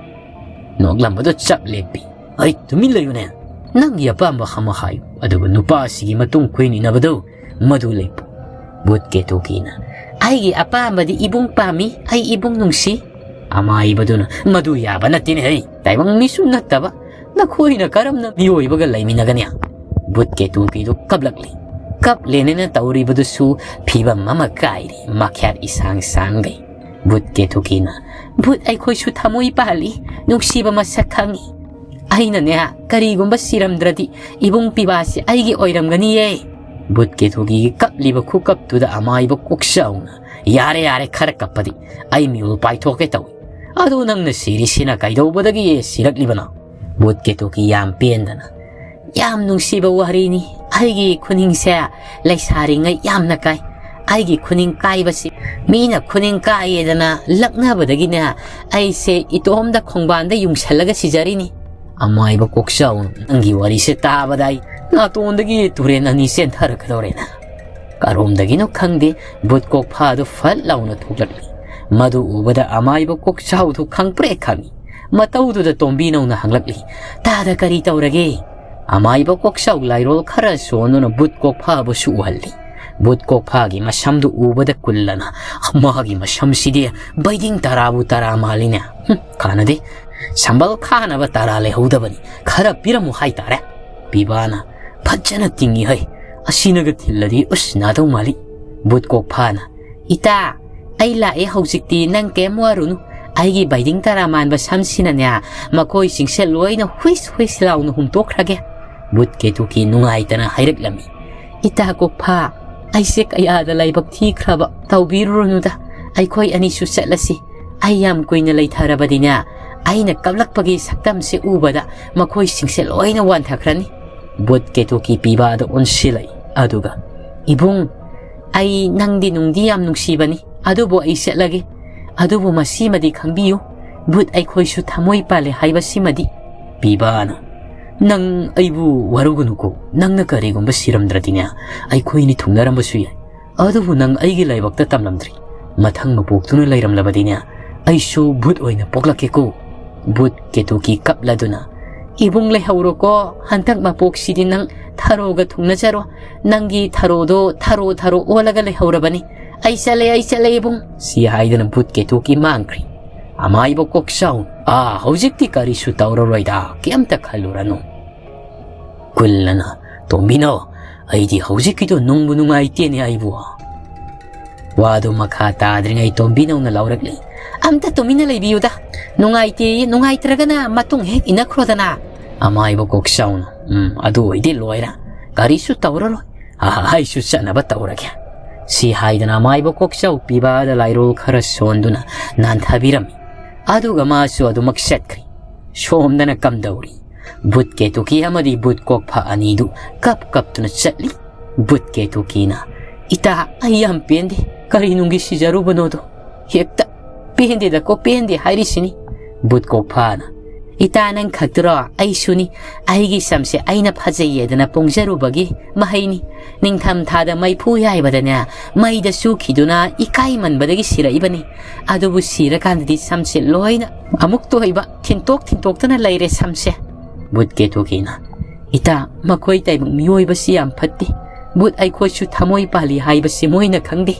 ꯅꯣꯛꯂꯝꯕꯗꯣ ꯆꯞ ꯂꯦꯞꯄꯤ꯫ "ꯑꯩ ꯇꯨꯃꯤꯟ ꯂꯩꯌꯨꯅꯦ꯫ ꯅꯪꯒꯤ ꯑꯄꯥꯝꯕ ꯑꯃ ꯍꯥꯏꯌꯨ, ꯑꯗꯨꯒ ꯅꯨꯄꯥ ꯑꯁꯤꯒꯤ ꯃꯇꯨꯡ ꯀꯨꯏꯅ ꯏꯟꯅꯕꯗꯨ ꯃꯗꯨ ꯂꯦꯞꯄꯨ꯫" ꯚꯨꯠ ꯀꯦꯇꯨꯀꯤꯅ, "ꯑꯩꯒꯤ ꯑꯄꯥꯝꯕꯗꯤ ꯏꯕꯨꯡ ꯄꯥꯝꯃꯤ, ꯑꯩ ꯏꯕꯨꯡ ꯅꯨꯡꯁꯤ꯫" ꯑꯃꯥꯏꯕꯗꯨꯅ, "ꯃꯗꯨ ꯌꯥꯕ ꯅꯠꯇꯦꯅꯦ ꯍꯩ, ꯇꯥꯏꯕꯪ ꯃꯤꯁꯨ ꯅꯠꯇꯕ ꯅꯈꯣꯏꯅ ꯀꯔꯝꯅ ꯃꯤꯑꯣꯏꯕꯒ ꯂꯩꯃꯤꯟꯅꯒꯅꯤ?" ꯚꯨꯠ ꯀꯦꯇꯨꯀꯤꯗꯨ ꯀꯞꯂꯛꯂꯤ꯫ ꯀꯞꯂꯦꯅꯦꯅ ꯇꯧꯔꯤꯕꯗꯨꯁꯨ ꯐꯤꯕꯝ ꯑꯃ ꯀꯥꯏꯔꯤ, ꯃꯈ꯭ꯌꯥꯠ ꯏꯁꯥꯡ ꯁꯥꯡꯒꯩ꯫ ꯚꯨꯠ ꯀꯦꯇꯨꯀꯤꯅ, "ꯚꯨꯠ, ꯑꯩꯈꯣꯏꯁꯨ ꯊꯃꯣꯏ ꯄꯥꯜꯂꯤ, ꯅꯨꯡꯁꯤꯕ ꯃꯁꯛ ꯈꯪꯉꯤ꯫ ꯑꯩꯅꯅꯦ, ꯀꯔꯤꯒꯨꯝꯕ ꯁꯤꯔꯝꯗ꯭ꯔꯗꯤ ꯏꯕꯨꯡ ꯄꯤꯕꯥꯁꯤ ꯑꯩꯒꯤ ꯑꯣꯏꯔꯝꯒꯅꯤꯌꯦ꯫" ꯚꯨꯠ ꯀꯦꯇꯨꯀꯤꯒꯤ ꯀꯞꯂꯤꯕ ꯈꯨꯀꯞꯇꯨꯗ ꯑꯃꯥꯏꯕ ꯀꯣꯛꯆꯥꯎꯅ, "ꯌꯥꯔꯦ, ꯌꯥꯔꯦ, ꯈꯔ ꯀꯞꯄꯗꯤ ꯑꯩ ꯃꯤꯍꯨꯜ ꯄꯥꯏꯊꯣꯛꯀꯦ ꯇꯧꯏ꯫ ꯑꯗꯨ ꯅꯪꯅ ꯁꯤꯔꯤꯁꯤꯅ ꯀꯩꯗꯧꯕꯗꯒꯤ ꯁꯤꯔꯛꯂꯤꯕꯅꯣ?" ꯚꯨꯠ ꯀꯦꯇꯨꯀꯤ ꯌꯥꯝ ꯄꯦꯟꯗꯅ, "ꯌꯥꯝ ꯅꯨꯡꯁꯤꯕ ꯋꯥꯔꯤꯅꯤ꯫ ꯑꯩꯒꯤ ꯈꯨꯅꯤꯡꯁꯦ ꯂꯩꯁꯥꯔꯤꯉꯩ ꯌꯥꯝꯅ ꯀꯥꯏ꯫ ꯑꯩꯒꯤ ꯈꯨꯅꯤꯡ ꯀꯥꯏꯕꯁꯤ ꯃꯤꯅ ꯈꯨꯅꯤꯡ ꯀꯥꯏꯌꯦꯗꯅ ꯂꯛꯅꯕꯗꯒꯤꯅꯦ ꯑꯩꯁꯦ ꯏꯇꯣꯝꯗ ꯈꯣꯡꯕꯥꯟꯗ ꯌꯨꯡꯁꯜꯂꯒ ꯁꯤꯖꯔꯤꯅꯤ꯫" ꯑꯃꯥꯏꯕ ꯀꯣꯛꯆꯥꯎꯅ, "ꯅꯪꯒꯤ ꯋꯥꯔꯤꯁꯦ ꯇꯥꯕꯗ ꯑꯩ ꯅꯥꯇꯣꯟꯗꯒꯤ ꯇꯨꯔꯦꯟ ꯑꯅꯤ ꯆꯦꯟꯊꯔꯛꯀꯗꯧꯔꯦꯅ꯫ ꯀꯔꯣꯝꯗꯒꯤꯅꯣ ꯈꯪꯗꯦ, ꯚꯨꯠ ꯀꯣꯛꯐꯥꯗꯨ ꯐꯠ ꯂꯥꯎꯅ ꯊꯣꯛꯂꯛꯂꯤ꯫ ꯃꯗꯨ ꯎꯕꯗ ꯑꯃꯥꯏꯕ ꯀꯣꯛꯆꯥꯎꯗꯨ ꯈꯪꯄ꯭ꯔꯦꯛ ꯈꯪꯏ꯫ ꯃꯇꯧꯗꯨꯗ ꯇꯣꯝꯕꯤꯅꯧꯅ ꯍꯪꯂꯛꯂꯤ, "ꯇꯥꯗ ꯀꯔꯤ ꯇꯧꯔꯒꯦ?" ꯑꯃꯥꯏꯕ ꯀꯣꯛꯆꯥꯎ ꯂꯥꯏꯔꯣꯜ ꯈꯔ ꯁꯣꯟꯗꯨꯅ ꯚꯨꯠ ꯀꯣꯛꯐꯥꯕꯨꯁꯨ ꯎꯍꯜꯂꯤ꯫ ꯚꯨꯠ ꯀꯣꯛꯐꯥꯒꯤ ꯃꯁꯝꯗꯨ ꯎꯕꯗ ꯀꯨꯜꯂꯅ, "ꯃꯥꯒꯤ ꯃꯁꯝꯁꯤꯗꯤ ꯕꯩꯗꯤꯡ ꯇꯔꯥꯕꯨ ꯇꯔꯥ ꯃꯥꯜꯂꯤꯅꯦ꯫ ꯍꯨꯝ, ꯀꯥꯟꯅꯗꯦ꯫ ꯁꯝꯕꯜ ꯈꯥꯅꯕ ꯇꯔꯥ ꯂꯩꯍꯧꯗꯕꯅꯤ꯫ ꯈꯔ ꯄꯤꯔꯝꯃꯨ ꯍꯥꯏꯇꯥꯔꯦ꯫" ꯄꯤꯕꯥꯅ, "ꯐꯖꯅ ꯇꯤꯡꯉꯤ ꯍꯩ꯫ ꯑꯁꯤꯅꯒ ꯊꯤꯜꯂꯗꯤ ꯎꯁ ꯅꯥꯗꯧ ꯃꯥꯜꯂꯤ꯫" ꯚꯨꯠ ꯀꯣꯛꯐꯥꯅ, "ꯏꯇꯥ, ꯑꯩ ꯂꯥꯛꯑꯦ ꯍꯧꯖꯤꯛꯇꯤ, ꯅꯪ ꯀꯩꯝ ꯋꯥꯔꯨꯅꯨ꯫ ꯑꯩꯒꯤ ꯕꯩꯗꯤꯡ ꯇꯔꯥ ꯃꯥꯟꯕ ꯁꯝꯁꯤꯅꯅꯦ, ꯃꯈꯣꯏꯁꯤꯡꯁꯦ ꯂꯣꯏꯅ ꯍꯨꯏꯁ ꯍꯨꯏꯁ ꯂꯥꯎꯅ ꯍꯨꯝꯇꯣꯛꯈ꯭ꯔꯒꯦ꯫" ꯚꯨꯠ ꯀꯦꯇꯨꯀꯤ ꯅꯨꯡꯉꯥꯏꯇꯅ ꯍꯥꯏꯔꯛꯂꯝꯃꯤ, "ꯏꯇꯥ ꯀꯣꯛꯐꯥ, ꯑꯩꯁꯦ ꯀꯌꯥꯗ ꯂꯥꯏꯕꯛ ꯊꯤꯈ꯭ꯔꯕ, ꯇꯧꯕꯤꯔꯨꯔꯅꯨꯗ, ꯑꯩꯈꯣꯏ ꯑꯅꯤꯁꯨ ꯆꯠꯂꯁꯤ꯫ ꯑꯩ ꯌꯥꯝ ꯀꯨꯏꯅ ꯂꯩꯊꯔꯕꯗꯤꯅꯦ, ꯑꯩꯅ ꯀꯞꯂꯛꯄꯒꯤ ꯁꯛꯇꯝꯁꯦ ꯎꯕꯗ ꯃꯈꯣꯏꯁꯤꯡꯁꯦ ꯂꯣꯏꯅ ꯋꯥꯟꯊꯈ꯭ꯔꯅꯤ꯫" ꯚꯨꯠ ꯀꯦꯇꯨꯀꯤ ꯄꯤꯕꯥꯗ ꯑꯣꯟꯁꯤꯜꯂꯛꯏ, ꯑꯗꯨꯒ, "ꯏꯕꯨꯡ, ꯑꯩ ꯅꯪꯗꯤ ꯅꯨꯡꯗꯤ ꯌꯥꯝ ꯅꯨꯡꯁꯤꯕꯅꯤ, ꯑꯗꯨꯕꯨ ꯑꯩ ꯆꯠꯂꯒꯦ꯫ ꯑꯗꯨꯕꯨ ꯃꯁꯤꯃꯗꯤ ꯈꯪꯕꯤꯌꯨ, ꯚꯨꯠ ꯑꯩꯈꯣꯏꯁꯨ ꯊꯃꯣꯏ ꯄꯥꯜꯂꯦ ꯍꯥꯏꯕꯁꯤꯃꯗꯤ꯫" ꯄꯤꯕꯥꯅ, "ꯅꯪ ꯑꯩꯕꯨ ꯋꯥꯔꯧꯒꯅꯨꯀꯣ, ꯅꯪꯅ ꯀꯔꯤꯒꯨꯝꯕ ꯁꯤꯔꯝꯗ꯭ꯔꯗꯤꯅꯦ, ꯑꯩꯈꯣꯏꯅꯤ ꯊꯨꯡꯅꯔꯝꯕꯁꯨ ꯌꯥꯏ꯫ ꯑꯗꯨꯕꯨ ꯅꯪ ꯑꯩꯒꯤ ꯂꯥꯏꯕꯛꯇ ꯇꯝꯂꯝꯗ꯭ꯔꯤ꯫ ꯃꯊꯪ ꯃꯄꯣꯛꯇꯨꯅ ꯂꯩꯔꯝꯂꯕꯗꯤꯅꯦ, ꯑꯩꯁꯨ ꯚꯨꯠ ꯑꯣꯏꯅ ꯄꯣꯛꯂꯛꯀꯦꯀꯣ꯫" ꯚꯨꯠ ꯀꯦꯇꯨꯀꯤ ꯀꯞꯂꯗꯨꯅ, "ꯏꯕꯨꯡ ꯂꯩꯍꯧꯔꯣꯀꯣ, ꯍꯟꯗꯛ ꯃꯄꯣꯛꯁꯤꯗꯤ ꯅꯪ ꯊꯔꯣꯒ ꯊꯨꯡꯅꯖꯔꯣ꯫ ꯅꯪꯒꯤ ꯊꯔꯣꯗꯣ ꯊꯔꯣ ꯊꯔꯣ ꯑꯣꯜꯂꯒ ꯂꯩꯍꯧꯔꯕꯅꯤ꯫ ꯑꯩ ꯆꯠꯂꯦ, ꯑꯩ ꯆꯠꯂꯦ ꯏꯕꯨꯡ꯫ ꯁꯤ ꯍꯥꯏꯗꯨꯅ ꯚꯨꯠ ꯀꯦꯇꯨꯀꯤ ꯃꯥꯡꯈ꯭ꯔꯤ꯫ ꯑꯃꯥꯏꯕ ꯀꯣꯛꯆꯥꯎ, "ꯑꯥ, ꯍꯧꯖꯤꯛꯇꯤ ꯀꯔꯤꯁꯨ ꯇꯧꯔꯔꯣꯏꯗ, ꯀꯩꯝꯇ ꯈꯜꯂꯨꯔꯅꯨ"꯫ ꯀꯨꯜꯂꯅ, "ꯇꯣꯝꯕꯤꯅꯧ, ꯑꯩꯗꯤ ꯍꯧꯖꯤꯛꯀꯤꯗꯣ ꯅꯨꯡꯕꯨ ꯅꯨꯡꯉꯥꯏꯇꯦꯅꯦ ꯑꯩꯕꯨ"꯫ ꯋꯥꯗꯨ ꯃꯈꯥ ꯇꯥꯗ꯭ꯔꯤꯉꯩ ꯇꯣꯝꯕꯤꯅꯧꯅ ꯂꯥꯎꯔꯛꯂꯤ, "ꯑꯝꯇ ꯇꯨꯃꯤꯟꯅ ꯂꯩꯕꯤꯌꯨꯗ꯫ ꯅꯨꯡꯉꯥꯏꯇꯦꯌꯦ, ꯅꯨꯡꯉꯥꯏꯇ꯭ꯔꯒꯅ ꯃꯇꯨꯡ ꯍꯦꯛ ꯏꯟꯅꯈ꯭ꯔꯣꯗꯅ"꯫ ꯑꯃꯥꯏꯕ ꯀꯣꯛꯆꯥꯎꯅ, "ꯎꯝ, ꯑꯗꯨ ꯑꯣꯏꯗꯤ ꯂꯣꯏꯔꯦ꯫ ꯀꯔꯤꯁꯨ ꯇꯧꯔꯔꯣꯏ꯫ ꯑꯥ, ꯑꯩꯁꯨ ꯆꯠꯅꯕ ꯇꯧꯔꯒꯦ"꯫ ꯁꯤ ꯍꯥꯏꯗꯅ ꯑꯃꯥꯏꯕ ꯀꯣꯛꯆꯥꯎ ꯄꯤꯕꯥꯗ ꯂꯥꯏꯔꯣꯜ ꯈꯔ ꯁꯣꯟꯗꯨꯅ ꯅꯥꯟꯊꯕꯤꯔꯝꯃꯤ꯫ ꯑꯗꯨꯒ ꯃꯥꯁꯨ ꯑꯗꯨꯃꯛ ꯆꯠꯈ꯭ꯔꯤ꯫ ꯁꯣꯝꯗꯅ ꯀꯝꯗꯧꯔꯤ? ꯚꯨꯠ ꯀꯦꯇꯨꯀꯤ ꯑꯃꯗꯤ ꯚꯨꯠ ꯀꯣꯛꯐꯥ ꯑꯅꯤꯗꯨ ꯀꯞ ꯀꯞꯇꯨꯅ ꯆꯠꯂꯤ꯫ ꯚꯨꯠ ꯀꯦꯇꯨꯀꯤꯅ, "ꯏꯇꯥ, ꯑꯩ ꯌꯥꯝ ꯄꯦꯟꯗꯦ꯫ ꯀꯔꯤ ꯅꯨꯡꯒꯤ ꯁꯤꯖꯔꯨꯕꯅꯣꯗꯣ? ꯍꯦꯛꯇ ꯄꯦꯟꯗꯦꯗꯀꯣ, ꯄꯦꯟꯗꯦ ꯍꯥꯏꯔꯤꯁꯤꯅꯤ"꯫ ꯚꯨꯠ ꯀꯣꯛꯐꯥꯅ, "ꯏꯇꯥ, ꯅꯪ ꯈꯛꯇꯔꯣ? ꯑꯩꯁꯨꯅꯤ꯫ ꯑꯩꯒꯤ ꯁꯝꯁꯦ ꯑꯩꯅ ꯐꯖꯩꯌꯦꯗꯅ ꯄꯣꯡꯖꯔꯨꯕꯒꯤ ꯃꯍꯩꯅꯤ꯫ ꯅꯤꯡꯊꯝ ꯊꯥꯗ ꯃꯩꯐꯨ ꯌꯥꯏꯕꯗꯅꯦ, ꯃꯩꯗ ꯆꯨꯈꯤꯗꯨꯅ ꯏꯀꯥꯏꯃꯟꯕꯗꯒꯤ ꯁꯤꯔꯛꯏꯕꯅꯤ꯫ ꯑꯗꯨꯕꯨ ꯁꯤꯔꯀꯥꯟꯗꯗꯤ ꯁꯝꯁꯦ ꯂꯣꯏꯅ ꯑꯃꯨꯛ ꯇꯣꯏꯕ, ꯊꯤꯟꯇꯣꯛ ꯊꯤꯟꯇꯣꯛꯇꯅ ꯂꯩꯔꯦ ꯁꯝꯁꯦ"꯫ ꯚꯨꯠ ꯀꯦꯇꯨꯀꯤꯅ, "ꯏꯇꯥ, ꯃꯈꯣꯏ ꯇꯥꯏꯕꯪ ꯃꯤꯑꯣꯏꯕꯁꯤ ꯌꯥꯝ ꯐꯠꯇꯦ꯫ ꯚꯨꯠ ꯑꯩꯈꯣꯏꯁꯨ ꯊꯃꯣꯏ ꯄꯥꯜꯂꯤ ꯍꯥꯏꯕꯁꯤ ꯃꯣꯏꯅ ꯈꯪꯗꯦ"꯫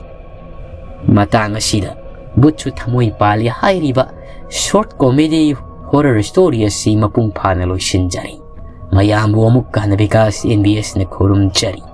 ꯃꯇꯥꯡ ꯑꯁꯤꯗ ꯚꯨꯠꯁꯨ ꯊꯃꯣꯏ ꯄꯥꯜꯂꯤ ꯍꯥꯏꯔꯤꯕ short comedy horror story ꯑꯁꯤ ꯃꯄꯨꯡ ꯐꯥꯅ ꯂꯣꯏꯁꯤꯟꯖꯔꯤ꯫ ꯃꯌꯥꯝꯕꯨ ꯑꯃꯨꯛ ꯍꯟꯅ ꯕꯤꯀꯥꯁ ꯑꯦꯟ ꯕꯤ ꯑꯦꯁꯅ ꯈꯨꯔꯨꯝꯖꯔꯤ꯫